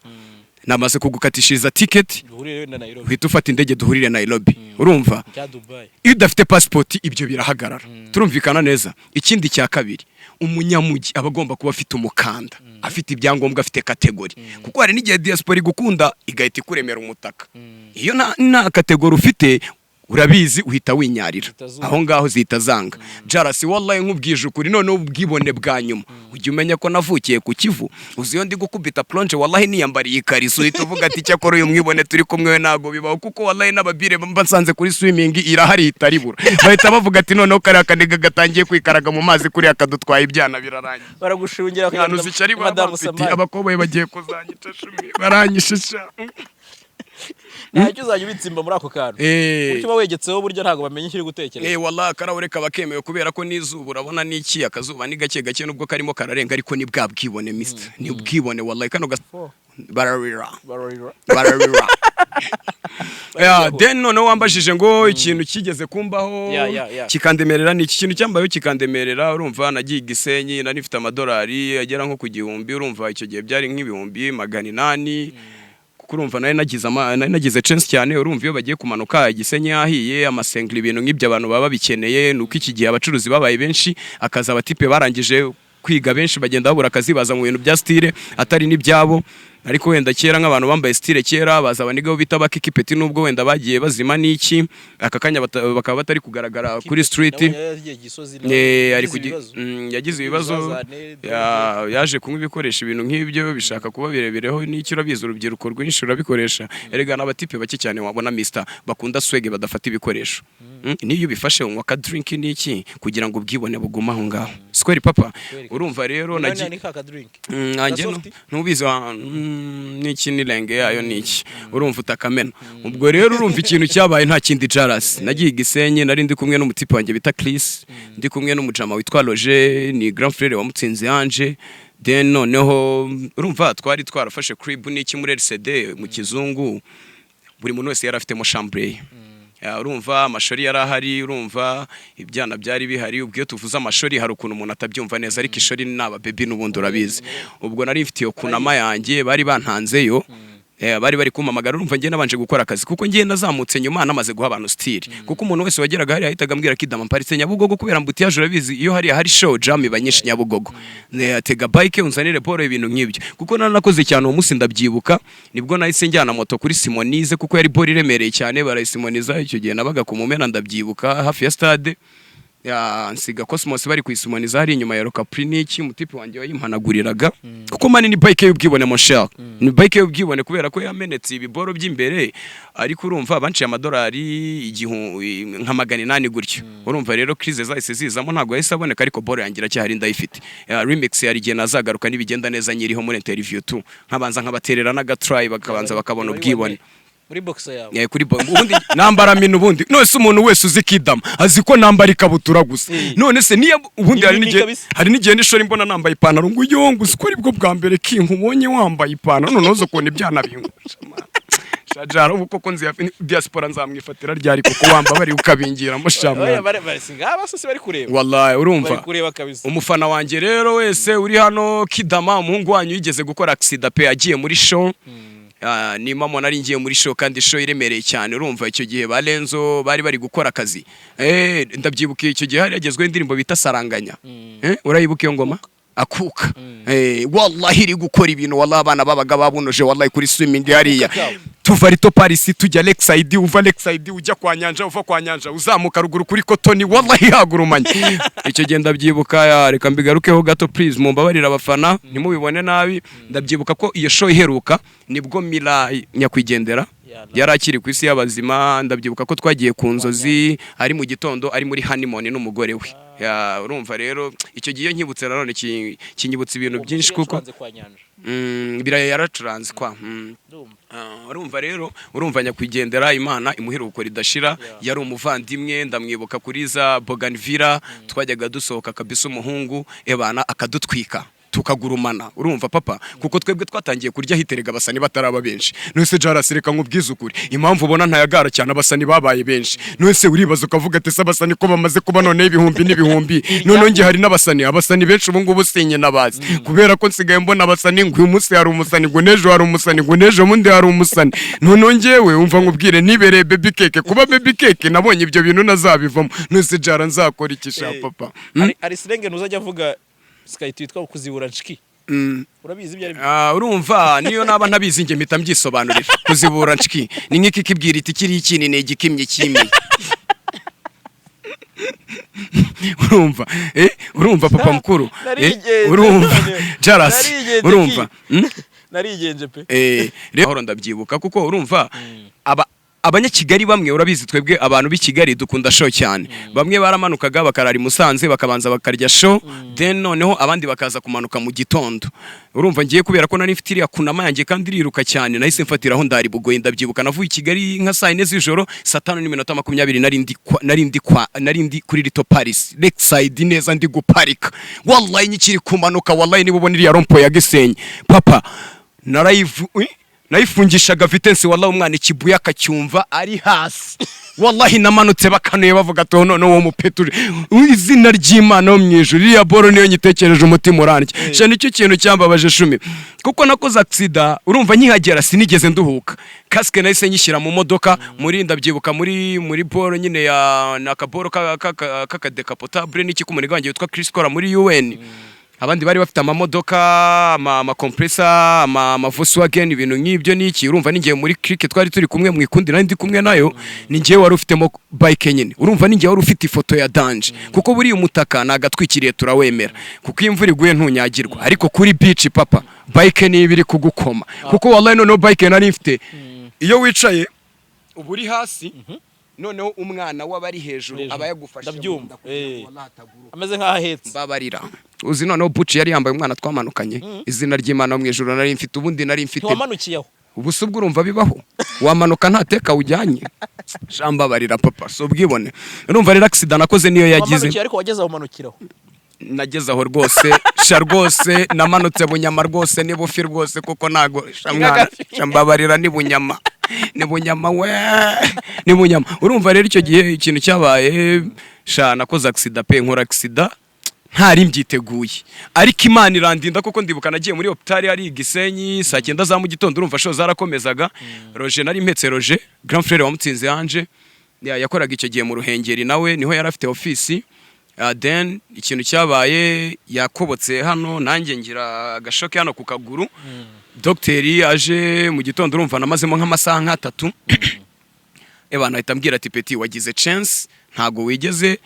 A: namaze kugukatishiriza ticket."
C: Duhurire wenda Nairobi.
A: Uhita ufata indege, duhurire Nairobi, urumva?
C: Cya Dubai.
A: Iyo udafite pasipoti, ibyo birahagarara, turumvikana neza? Ikindi cya kabiri, umunyamujyi aba agomba kuba afite umukanda, afite ibyangombwa, afite category, kuko hari n'igihe diaspora igukunda igahita ikuremera umutaka. Iyo nta category ufite, urabizi, uhita winyarira.
C: Zihita zuma.
A: Aho ngaho zihita zanga. Jarasi, wallahi, nkubwije ukuri, noneho ubwibone bwa nyuma, ujya umenya ko navukiye ku Kivu. Uzi iyo ndi gukubita plonge, wallahi, niyambariye ikariso, uhita uvuga ati: "Cyakora uyu mwibone turi kumwe we ntabwo bibaho." Kuko wallahi, n'ababire mba nsanze kuri swimming irahari itaribura, bahita bavuga ati: "Noneho kariya kaniga gatangiye kwikaraga mu mazi kuriya, kadutwaye ibyana, birarangiye."
C: Baragushungira.
A: Mwana, uzi icyo ari baba
C: Madamu
A: bamfitiye?
C: Samari.
A: Abakoboyi bagiye kuzanyica shumi, baranyishisha.
C: Ntacyo, uzajya ubitsimba muri ako kantu. Buryo uba wegetseho, buryo ntabwo bamenya icyo uri gutekereza.
A: Wallahi, akarahure kaba kemewe, kubera ko n'izuba urabona n'iki, akazuba ni gake gake nubwo karimo kararenga, ariko ni bwa bwibone, mister, ni ubwibone wallahi. Kano bararira.
C: Bararira.
A: Bararira. Yeah, then noneho wambajije ngo ikintu kigeze kumbaho kikandemerera ni iki? Kintu cyambayeho kikandemerera, urumva, nagiye i Gisenyi, nari mfite amadolari agera nko ku 1000. Urumva, icyo gihe byari nk'800,000, kuko urumva nari nagize chance cyane. Urumva, iyo bagiye kumanuka Gisenyi hahiye amasengeri, ibintu nk'ibyo abantu baba babikeneye. Nuko iki gihe abacuruzi babaye benshi, akazi abatipe barangije kwiga benshi bagenda babura akazi, baza mu bintu bya style atari n'ibyabo. Ariko wenda kera nk'abantu bambaye style kera, baza abaniga bo bita bakikipeti, nubwo wenda bagiye bazima n'iki, aka kanya bakaba batari kugaragara kuri street.
C: Nabonye yagiye Gisozi nawe.
A: Ari
C: Yagize ibibazo.
A: Yagize ibibazo.
C: Ibizazane,
A: Yaje kunywa ibikoresho, ibintu nk'ibyo bishaka kuba birebereho n'icyo. Urabizi, urubyiruko rwinshi rurabikoresha erega. N'abatipe bake cyane wabona, mister, bakunda swag badafata ibikoresho. Niyo ubifashe unywa ka drink n'iki kugira ngo ubwibone bugume aho ngaho. Square papa, urumva rero
C: Nani
A: nagi
C: ni ka drink.
A: Nanjye
C: Soft?
A: ntubizi n'iki n'irenge yayo n'iki, urumva utakamena. Ubwo rero urumva ikintu cyabaye nta kindi, Jaras, nagiye i Gisenyi, nari ndi kumwe n'umutipe wanjye bita Chris, ndi kumwe n'umujama witwa Roger, ni grand frère wa Mutsinzi Ange. Then noneho urumva twari twarafashe crib n'iki muri RCD mu Kizungu, buri muntu wese yari afitemo chambre ye. Ya, urumva amashuri yari ahari, urumva ibyana byari bihari. Ubwo iyo tuvuze amashuri hari ukuntu umuntu atabyumva neza, ariko ishuri ni aba baby n'ubundi urabizi. Ubwo nari mfite iyo kunama yanjye, bari bantanzeyo. Bari kumpamagara. Urumva, njye nabanje gukora akazi, kuko njye nazamutse nyuma namaze guha abantu style, kuko umuntu wese wageraga hariya yahitaga ambwira ko idama mparitse Nyabugogo, kubera embouteillage. Urabizi, iyo hariya hari show, jam iba nyinshi Nyabugogo. Tega bike unzanire poro, ibintu nk'ibyo, kuko naranakoze cyane uwo munsi ndabyibuka. Nibwo nahise njyana moto kuri Simonize, kuko yari boro iremereye cyane, barayisimoniza. Icyo gihe nabaga ku Mumena, ndabyibuka, hafi ya stade ya nsiga Cosmos, bari kuyisimoniza hari inyuma ya Rocapri n'iki, umutipe wanjye wayimpanaguriraga, kuko man ni bike y'ubwibone, mon cher, ni bike y'ubwibone, kubera ko yamenetse ibiboro by'imbere. Ariko urumva banciye amadolari nka 800 gutyo. Urumva rero crise zahise zizamo, ntabwo yahise aboneka, ariko boro yanjye iracyahari, ndayifite. Ya, remix yari igihe nazagaruka nibigenda neza nyiriho muri interview tu, nkabanza nkabaterera n'agatry, bakabanza bakabona ubwibone.
C: Muri boxer yawe?
A: Kuri ubundi nambara mini. Ubundi none se umuntu wese uzi Kidama azi ko nambara ikabutura gusa? None se niyo ubundi
C: Ni
A: hari
C: mini
A: n'igihe
C: kabisa.
A: Hari n'igihe nishora mbona nambaye ipantaro, ngo yo, ngo uzi ko aribwo bwa mbere kinkubonye wambaye ipantaro? Noneho uzi ukuntu ibyana bingusha, man. Shajara, ubu koko nzi diaspora nzamwifatira ryari kuko wambabariye ukabingiramo sha
C: Oya,
A: mwana?
C: Bari singaba se bari kureba.
A: Wallahi, urumva,
C: Bari kureba kabisa.
A: Umufana wanjye rero wese uri hano, Kidama umuhungu wanyu yigeze gukora accident pe, agiye muri show. Ah, ni mama, nari ngiye muri show kandi show iremereye cyane. Urumva icyo gihe ba Lenzo bari bari gukora akazi. Ndabyibuka icyo gihe hari yagezweho indirimbo bita Saranganya. Urayibuka iyo ngoma akuka? Wallahi iri gukora ibintu, wallahi abana babaga babunoje, wallahi, kuri swimming hariya.
C: Kabo.
A: Tuva Rito Paris tujya Lakeside, uva Lakeside ujya kwa Nyanja, uva kwa Nyanja uzamuka ruguru kuri Kotoni, wallahi hagurumanye. Icyo gihe ndabyibuka. Ya, reka mbigarukeho gato, please mumbabarire abafana, ntimubibone nabi. Ndabyibuka ko iyo show iheruka nibwo Mira nyakwigendera yari akiri ku isi y'abazima. Ndabyibuka ko twagiye ku nzozi ari mu gitondo, ari muri honeymoon n'umugore we. Ya, urumva rero icyo gihe iyo nkibutse nanone kinyibutsa ibintu
C: Uwo
A: byinshi
C: musore
A: kuko
C: yacuranze kwa Nyanja.
A: Biraya yaracuranze kwa.
C: Ndumva.
A: Ah, urumva rero, urumva nyakwigendera, Imana imuheruko ridashira. Yari umuvandimwe, ndamwibuka kuri za Boganvilla twajyaga dusohoka kabisa, umuhungu ebana akadutwika tukagurumana. Urumva papa, kuko twebwe twatangiye kurya hiterega abasani bataraba benshi. None Jarasi, reka nkubwize ukuri, impamvu ubona ntayagara cyane, abasani babaye benshi. None uribaza ukavuga ati: "Se abasani ko bamaze kuba none ibihumbi n'ibihumbi?" Noneho njye hari n'abasani, abasani benshi ubu ngubu sinye nabazi, kubera ko nsigaye mbona abasani ngo uyu munsi hari umusani, ngo n'ejo hari umusani, ngo n'ejo bundi hari umusani. Noneho njyewe umva nkubwire, nibereye baby cake. Kuba baby cake nabonye ibyo bintu nazabivamo. None Jara, nzakora iki sha papa? Hmm?
C: Hari slang ntuzajya avuga sikahita yitwa kuzibura nshiki. Urabizi ibyo ari byo?
A: Ah, urumva niyo naba ntabizi njye mpita mbyisobanurira. Kuzibura nshiki ni nk'iki kibwira iti kiriya ikini ni igikimye kimwe. Urumva, urumva papa mukuru,
C: Narigenje,
A: urumva Jarasi,
C: narigenje
A: urumva,
C: ki? Narigenje pe.
A: Rero ndabyibuka kuko urumva aba Abanyakigali bamwe, urabizi twebwe abantu b'i Kigali dukunda show cyane, bamwe baramanukaga bakarara i Musanze, bakabanza bakarya show, then noneho abandi bakaza kumanuka mu gitondo. Urumva ngiye kubera ko nari mfite iriya kunama yanjye kandi iriruka cyane, nahise mfatiraho ndari bugoyi. Ndabyibuka navuye i Kigali nka saa 4 z'ijoro, saa 5:20 nari ndi kuri Rito Paris Lakeside neza, ndi guparika. Wallahi nyikiri kumanuka, wallahi niba ubona iriya rond-point ya Gisenyi papa, narayivu nayifungishaga vitesse, wallahi umwana ikibuye akacyumva ari hasi. Wallahi namanutse bakanuye bavuga ati: "None uwo mupeturi, izina ry'Imana yo mu ijuru." Iriya boro niyo nyitekereje umutima urandya sha. Nicyo kintu cyambabaje shumi, kuko nakoze accident. Urumva nkihagera sinigeze nduhuka, casque nahise nyishyira mu modoka muri, ndabyibuka muri boro nyine ya nakaboro k'akadécapotable n'iki k'umuniga wanjye witwa Chris Kora muri UN. Abandi bari bafite amamodoka, ama compressor, ama Volkswagen, ibintu nk'ibyo n'iki. Urumva ningiye muri clique twari turi kumwe mu ikundi nari ndi kumwe nayo, ni njyewe wari ufitemo bike nyine. Urumva ni njyewe wari ufite ifoto ya danger, kuko buriya umutaka nagatwikiriye turawemera, kuko iyo imvura iguye ntunyagirwa, ariko kuri beach papa, bike niba iri kugukoma, kuko wallahi noneho bike nari mfite, iyo wicaye uba uri hasi, noneho umwana w'aba ari hejuru,
C: Hejuru.
A: aba yagufashe mu
C: Ndabyumva.
A: nda kugira ngo wallahi ataguruka.
C: Ameze nk'aho ahetse.
A: Mbabarira, uzi noneho buci yari yambaye umwana twamanukanye, izina ry'Imana wo mu ijuru, nari mfite ubundi nari mfite
C: Ntiwamanukiye aho?
A: Ubu se ubwo urumva bibaho wamanuka nta teka ujyanye? Sha mbabarira papa, si ubwibone. Urumva rero accident nakoze niyo yagize.
C: Wamanukiye ariko wageze aho umanukiraho?
A: Nageze aho rwose sha, rwose namanutse bunyama rwose, ni bufi rwose, kuko ntago sha mwana, sha mbabarira, ni bunyama, ni bunyama we, ni bunyama. Urumva rero icyo gihe ikintu cyabaye sha, nakoze accident pe, nkora accident ntari mbyiteguye, ariko Imana irandinda, kuko ndibuka nagiye muri hôpital hari i Gisenyi saa 9 za mu gitondo. Urumva show zarakomezaga. Roger nari mpetse, Roger grand frère wa Mutsinzi Ange, yakoraga icyo gihe mu Ruhengeri, nawe niho yari afite office. Then ikintu cyabaye, yakobotse hano, nanjye ngira agashoke hano ku kaguru. Dogiteri aje mu gitondo, urumva namazemo nk'amasaha nk'atatu, ebana ahita ambwira ati: "Petit, wagize chance, ntago wigeze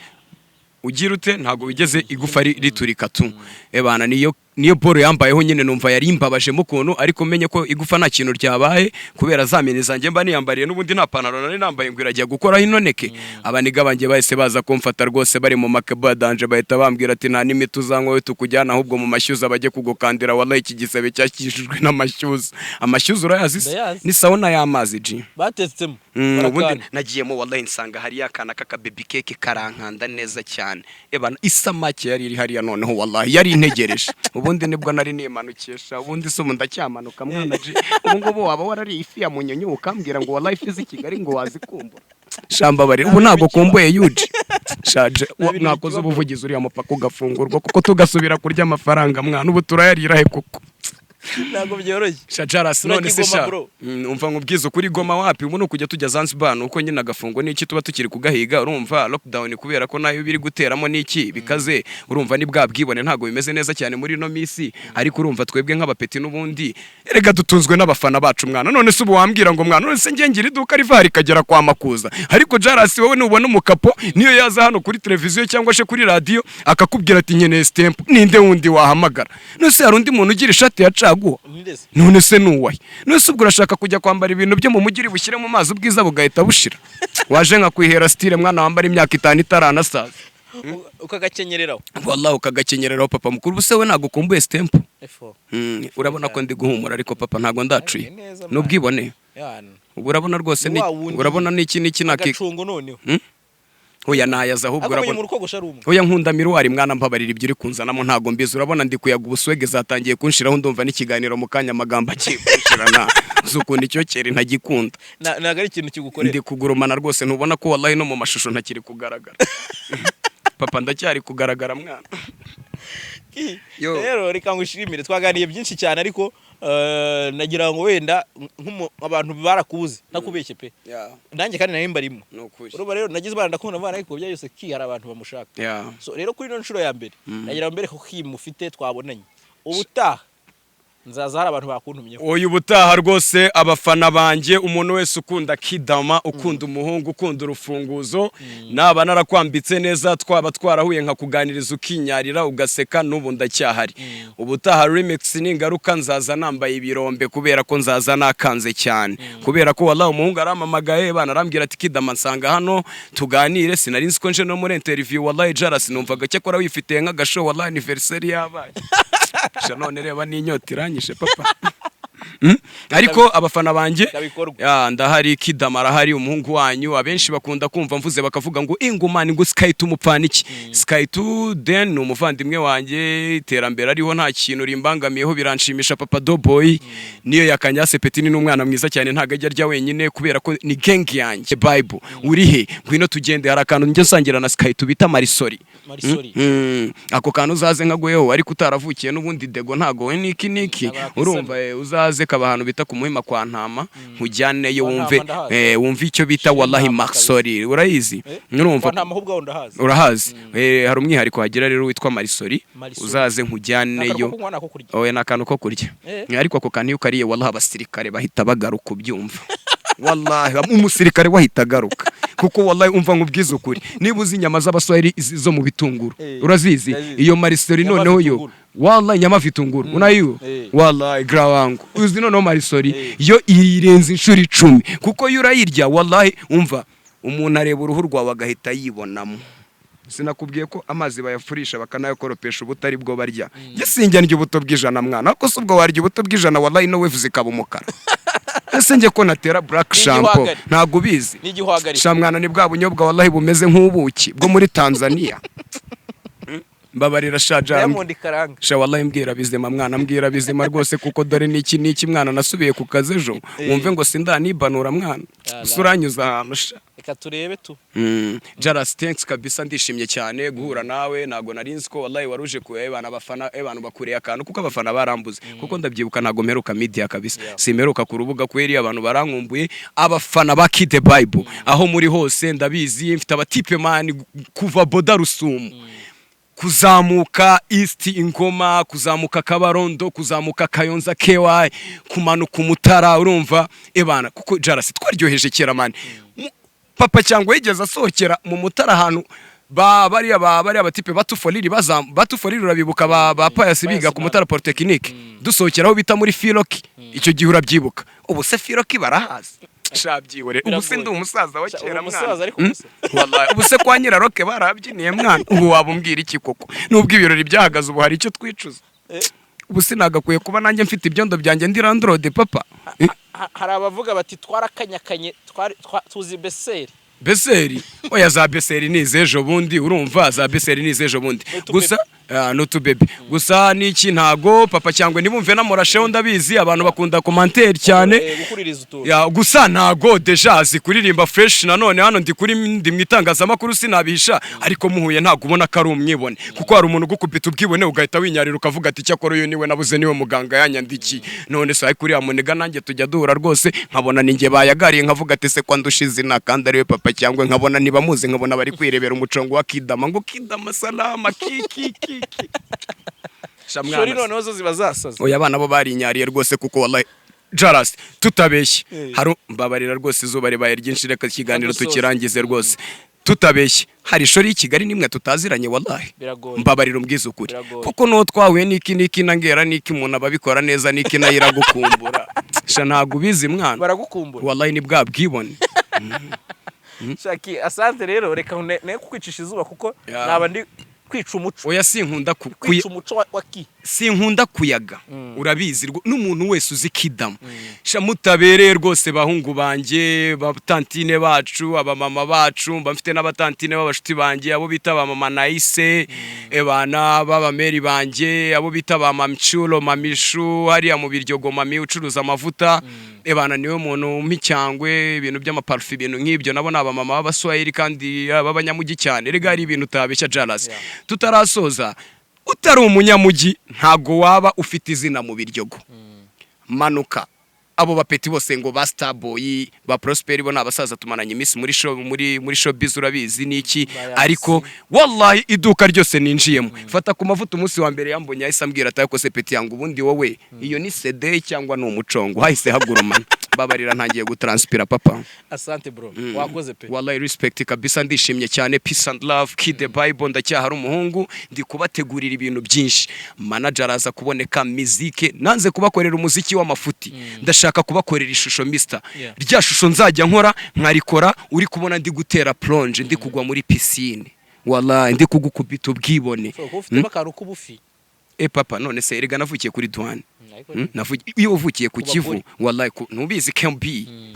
A: ugira ute, ntago wigeze igufa riturika tu." Ebana niyo Niyo boro yambayeho nyine, numva yari imbabajemo ukuntu, ariko menye ko igufa nta kintu ryabaye kubera za mini zanjye mba niyambariye. N'ubundi nta pantaro nari nambaye ngo irajya gukoraho inoneke. Abaniga banjye bahise baza kumfata rwose, bari mu makebo ya danger, bahita bambwira ati: "Nta n'imiti uzanywa we, tukujyana ahubwo mu mashyuza bajye kugukandira. Wallahi iki gisebe cyakijijwe n'amashyuza." Amashyuza urayazi se?
C: Ndayazi.
A: Ni sauna y'amazi, G.
C: Batetsemo.
A: Ubundi
C: Barakanda.
A: nagiyemo, wallahi nsanga hariya akana k'aka baby cake karankanda neza cyane. Ebana, isamake yari iri hariya noneho, wallahi yari integereje. Ubundi nibwo nari nimanukisha. Ubundi se ubu ndacyamanuka, mwana G? Ubu ngubu waba warariye ifi ya munyonyo, ukambwira ngo wallahi ifi z'i Kigali ngo wazikumbura? Shamba bari ubu ntabwo kumbuye yuji shaje.
C: Nta bintu
A: Mwakoze
C: bikibaho.
A: ubuvugizi uriya mupaka ugafungurwa kuko tugasubira kurya amafaranga, mwana. Ubu turayarira he kuko?
C: Ntabwo byoroshye.
A: Shajarasi, none se
C: Turakigoma,
A: sha
C: bro.
A: Umva nkubwize ukuri, goma wapi. Ubu ni ukujya tujya Zanzibar, nuko nyine agafungo n'iki tuba tukiri kugahiga. Urumva lockdown, kubera ko nayo biri guteramo n'iki bikaze, urumva ni bwa bwibone, ntabwo bimeze neza cyane muri ino minsi. Ariko urumva twebwe nk'abapeti n'ubundi erega dutunzwe n'abafana bacu, mwana. None se ubu wambwira ngo, mwana, none se njye ngira iduka riva rikagera kwa Makuza? Ariko Jarasi, wowe nubona umukapo niyo yaza hano kuri televiziyo cyangwa se kuri radiyo akakubwira ati: "Nkeneye stamp," ninde wundi wahamagara? None se hari undi muntu ugira ishati ya caguwa?
C: Nindese?
A: None se nuwahe? None se ubwo urashaka kujya kwambara ibintu byo mu mujyi uri bushyire mu mazi ubwiza bugahita bushira? Waje nkakwihera style, mwana, wambara imyaka 5 itaranasaza.
C: Ukagakenyereraho.
A: Wallahi ukagakenyereraho, papa mukuru. Ubuse we ntabwo ukumbuye stamp?
C: Efo.
A: Urabona ko ndi guhumura, ariko papa ntabwo ndacuye.
C: Ni neza, man.
A: N'ubwibone.
C: Yana.
A: Ubu urabona rwose
C: Ni
A: ni
C: wa wundi.
A: Urabona n'iki n'iki naki
C: Agacungo noneho.
A: Oya, nayaza ahubwo.
C: Ariko
A: Urabona
C: mu rukogosha ari umwe.
A: Oya, nkunda miruwari, mwana, mbabarira. Ibyo uri kunzanamo ntabwo mbizi. Urabona ndi kuyaga, ubuswege zatangiye kunshiraho. Ndumva n'ikiganiro mu kanya amagambo agiye kunshirana. Uzi ukuntu icyokere ntagikunda?
C: Ntabwo ari ikintu kigukorera.
A: Ndi kugurumana rwose. Ntubona ko wallahi no mu mashusho ntakiri kugaragara? Papa, ndacyari kugaragara, mwana? Yo.
C: Rero reka ngushimire, twaganiriye byinshi cyane, ariko nagira ngo wenda abantu barakubuze, ntakubeshye pe, nanjye kandi nari mbarimo.
A: Ni ukuri.
C: Urumva rero nagize Imana ndakunda mvana, ariko bya byose ki hari abantu bamushaka. So rero kuri ino nshuro ya mbere nagira ngo mbereke ko ki mufite twabonanye. Ubutaha nzaza hari abantu bakuntumyeho.
A: Oya, ubutaha rwose abafana banjye, umuntu wese ukunda Kidama, ukunda umuhungu, ukunda urufunguzo, naba narakwambitse neza, twaba twarahuye nkakuganiriza ukinyarira ugaseka, n'ubu ndacyahari. Ubutaha remix ningaruka nzaza nambaye ibirombe, kubera ko nzaza nakanze cyane, kubera ko wallahi umuhungu arampamagaye bana, arambwira ati: "Kidama, nsanga hano tuganire." Sinari nzi ko nje no muri interview. Wallahi Jaras, numvaga cyakora wifitiye nk'agashow, wallahi anniversaire yabaye. Sha, none reba n'inyota iranyishe, papa. Ariko abafana banjye,
C: Ndabikorwa.
A: ya, ndahari, Kidama arahari, umuhungu wanyu. Abenshi bakunda kumva mvuze bakavuga ngo ingumani, ngo Sky 2 mupfana iki? Sky 2 then ni umuvandimwe wanjye, iterambere ariho nta kintu rimbangamiyeho, biranshimisha. Papa Doboy niyo yakanyase Petini ni umwana mwiza cyane, ntago ajya arya wenyine kubera ko ni gang yanjye. Bible uri he? Ngwino tugende, hari akantu njya nsangira na Sky 2 bita Marisori.
C: Marisori.
A: Ako kantu uzaze nkaguyeho, ariko utaravukiye n'ubundi dego ntago we niki niki.
C: Ntabwo
A: Urumva, uzaze kaba ahantu bita ku Muhima kwa Ntama, nkujyaneyo.
C: Kwa Ntama
A: Wumve
C: ndahazi.
A: Wumve icyo bita wallahi
C: Ntama.
A: Marisori urayizi?
C: Eh?
A: Urumva
C: Kwa Ntama ahubwo aho ndahazi.
A: Urahazi? Hari umwihariko hagira rero witwa Marisori.
C: Marisori.
A: Uzaze
C: Ni akantu
A: nkujyaneyo.
C: ko kunywa nako kurya?
A: Oya, ni akantu ko kurya. Ariko ako kantu iyo ukariye, wallahi abasirikare bahita bagaruka, ubyumva? Wallahi umusirikare wahita agaruka, kuko wallahi umva nkubwize ukuri, niba uzi inyama z'abaswahili zo mu bitunguru, urazizi?
C: Ndazizi.
A: Iyo marisori
C: Nyama
A: noneho yo
C: vitunguru.
A: Wallahi nyama vitunguru unayo. Wallahi gra wangu, uzi noneho marisori yo irenze inshuro 10, kuko yo urayirya, wallahi umva umuntu areba uruhu rwawe agahita yibonamo. Sinakubwiye ko amazi bayafurisha bakanayakoropesha ubutari bwo barya? Njye sinjya ndya ubuto bw'ijana, mwana. Ariko se ubwo warya ubuto bw'ijana, wallahi no wevu zikaba umukara? Ese njye ko natera black shampoo?
C: N'igihwagari.
A: Ntabwo ubizi?
C: N'igihwagari.
A: Sha mwana, ni bwa bunyobwa wallahi bumeze nk'ubuki bwo muri Tanzania. Mbabarira sha jam.
C: Diamond karanga.
A: Sha wallahi mbwira bizima, mwana, mbwira bizima rwose, kuko dore niki niki, mwana, nasubiye ku kazi ejo, wumve ngo sindanibanura, mwana.
C: Ala.
A: Gusa uranyuza ahantu sha.
C: Reka turebe tu.
A: Jaras, thanks kabisa, ndishimye cyane guhura nawe. Ntago nari nzi ko wallahi waruje ku ebana abafana ebana bakureye akantu, kuko abafana barambuze, kuko ndabyibuka ntago mperuka media kabisa. Simperuka ku rubuga kweri, abantu barankumbuye. Abafana ba Kid the Bible aho muri hose, ndabizi mfite abatipe man kuva Boda Rusumo kuzamuka East Ingoma, kuzamuka Kabarondo, kuzamuka Kayonza KY, kumanuka Umutara. Urumva ebana, kuko Jarasi twaryoheje kera man. Papa cyangwa yigeze asohokera mu Mutara ahantu Ba bariya ba bariya batipe batufoliri bazam batufoliri, urabibuka, ba Pius biga ku Mutara Polytechnique, dusohokera aho bita muri Firoki. Icyo gihe urabyibuka? Ubu se Firoki barahazi? Sha, byihore, ubu se ndi umusaza wa
C: Sha,
A: kera
C: uri umusaza
A: mwana.
C: ariko gusa.
A: Wallahi, ubu se kwa Nyiraroke barabyiniye mwana? Ubu waba umbwira iki koko? Nubwo ibirori byahagaze, ubu hari icyo twicuza? Ubu sinagakwiye kuba nanjye mfite ibyondo byanjye, ndi landlord, papa?
C: Hari abavuga bati twarakanyakanye, tuzi beseri.
A: Beseri? Oya, za beseri ni iz'ejo bundi. Urumva, za beseri ni iz'ejo bundi.
C: N'utubebe.
A: Gusa n'utubebe gusa niki. Ntago papa cyangwa ntibumve namurasheho, ndabizi abantu bakunda commentaire cyane.
C: Gukuririza utuntu.
A: Ya, gusa ntago déjà azi kuririmba fresh. Nanone hano ndi kuri, ndi mu itangazamakuru, sinabihisha, ariko muhuye ntabwo ubona ko ari umwibone, kuko hari umuntu ugukubita ubwibone ugahita winyarira, ukavuga ati cyakora uyu niwe nabuze, niwe muganga yanyandikiye. None se ariko uriya muniga nanjye tujya duhura rwose, nkabona ninjye bayagariye, nkavuga ati se kwa ndusha izina kandi ariwe papa cyangwa, nkabona ntibamuzi, nkabona bari kwirebera umucongo wa Kidama, ngo Kidama salama ki ki ki ki. Sha mwana
C: Shori
A: se.
C: Noneho zo ziba zasaze.
A: Oya, abana bo barinyariye rwose, kuko wallahi Jaras, tutabeshye, hari mbabarira rwose, izuba ribaye ryinshi, reka ikiganiro
C: Dusoze.
A: tukirangize rwose. Tutabeshye, hari ishori y'i Kigali nimwe tutaziranye, wallahi?
C: Biragoye.
A: Mbabarira umbwize ukuri.
C: Biragoye.
A: Kuko n'uwo twahuye n'iki n'iki na ngera n'iki, umuntu aba abikora neza n'iki nayo iragukumbura. Sha, ntabwo ubizi mwana.
C: Baragukumbura.
A: Wallahi, ni bwa bwibone.
C: Shaki, asante rero, reka ne kukwicisha izuba kuko naba ndi kwica umuco.
A: Oya, sinkunda
C: Kwica umuco wa ki.
A: Sinkunda kuyaga, urabizi n'umuntu wese uzi Kidamu. Sha, mutabereye rwose, bahungu banjye, batantine bacu, abamama bacu, mba mfite n'abatantine b'abashuti banjye, abo bita ba mama Nayise, ebana b'abameri banjye, abo bita ba Mamcyuro, Mamishu hariya mu Biryogo, mami ucuruza amavuta, ebana niwe muntu umpa icyangwe, ibintu by'amaparufe, ibintu nk'ibyo. Nabo ni abamama b'Abaswahili kandi b'abanyamujyi cyane. Rega hari ibintu utabeshya, Jalas. Tutarasoza, utari umunyamujyi ntago waba ufite izina mu Biryogo. Manuka abo bapeti bose ngo ba Starboy, ba Prosper, bo ni abasaza tumaranye iminsi muri show, muri showbiz, urabizi niki.
C: Bayasi.
A: Ariko wallahi, iduka ryose ninjiyemo, fata ku mavuta, umunsi wa mbere yambonye yahise ambwira ati ariko se peti yangu, ubundi wowe iyo ni CD cyangwa ni umucongo? Hahise hagurumana. Babarira, ntangiye gutranspira, papa.
C: Asante bro, wakoze pe.
A: Wallahi, respect kabisa, ndishimye cyane. Peace and love, Kid the Bible. Ndacyahari umuhungu, ndi kubategurira ibintu byinshi. Manager araza kuboneka, mizike nanze kubakorera umuziki w'amafuti, ndashaka kubakorera ishusho, mister. Rya shusho nzajya nkora nkarikora uri kubona ndi gutera plonge, ndi kugwa muri piscine, wallahi ndi kugukubita ubwibone.
C: Ushobora kuba ufitemo akantu k'ubufi.
A: E papa, none se erega navukiye kuri douane.
C: Ariko
A: Iyo uvukiye ku
C: Ku
A: Kivu
C: bagore.
A: wallahi, ntubizi Kemb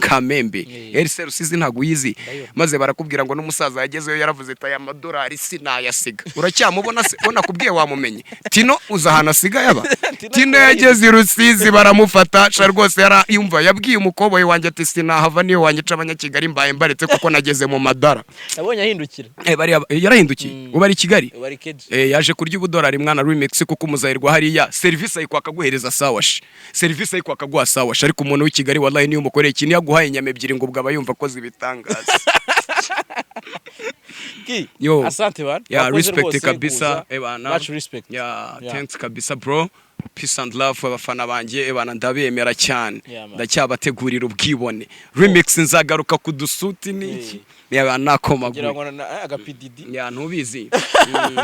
A: Kamembe? Erise Rusizi ntabwo uyizi?
C: Ndayibona.
A: Maze barakubwira ngo n'umusaza yagezeyo yaravuze ati aya madolari sinayasiga. Uracyamubona se? Ubona nakubwiye wamumenye Tino, uza ahantu asigaye aba.
C: Tino.
A: Tino yageze i Rusizi baramufata. Sha rwose yara yumva yabwiye umukoboyi wanjye ati sinahava niyo wanyica Abanyakigali, mbaye mbaretse kuko nageze mu madara.
C: Nabonye ahindukira.
A: Eh, bariya yarahindukiye, ubu ari i Kigali.
C: Ubu ari keji.
A: Eh, yaje kurya ubudolari mwana, remix, kuko umuzahirwa hariya serivisi ayikwaka aguhereza sawashi, serivisi ayikwaka aguha sawashi. Ariko umuntu w'i Kigali, wallahi, niyo umukoreye ikintu, iyo aguhaye inyama ebyiri ngo ubwo aba yumva akoze ibitangaza.
C: Ki
A: Yo.
C: asante bana.
A: Ya,
C: Wakoze
A: respect
C: rwose
A: kabisa.
C: kuza.
A: Ebana.
C: Much respect.
A: Ya.
C: Yeah.
A: Thanks kabisa bro, peace and love. Abafana banjye, ebana, ndabemera cyane.
C: Yeah, man.
A: Ndacyabategurira ubwibone, remix, nzagaruka ku dusuti n'iki, yaba
C: Kugira
A: nakomaguye
C: ngo agapididi.
A: Ya, ntubizi.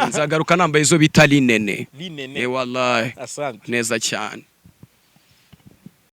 A: Nzagaruka nambaye izo bita linene.
C: Linene.
A: Eh, wallahi.
C: Asante.
A: Neza cyane.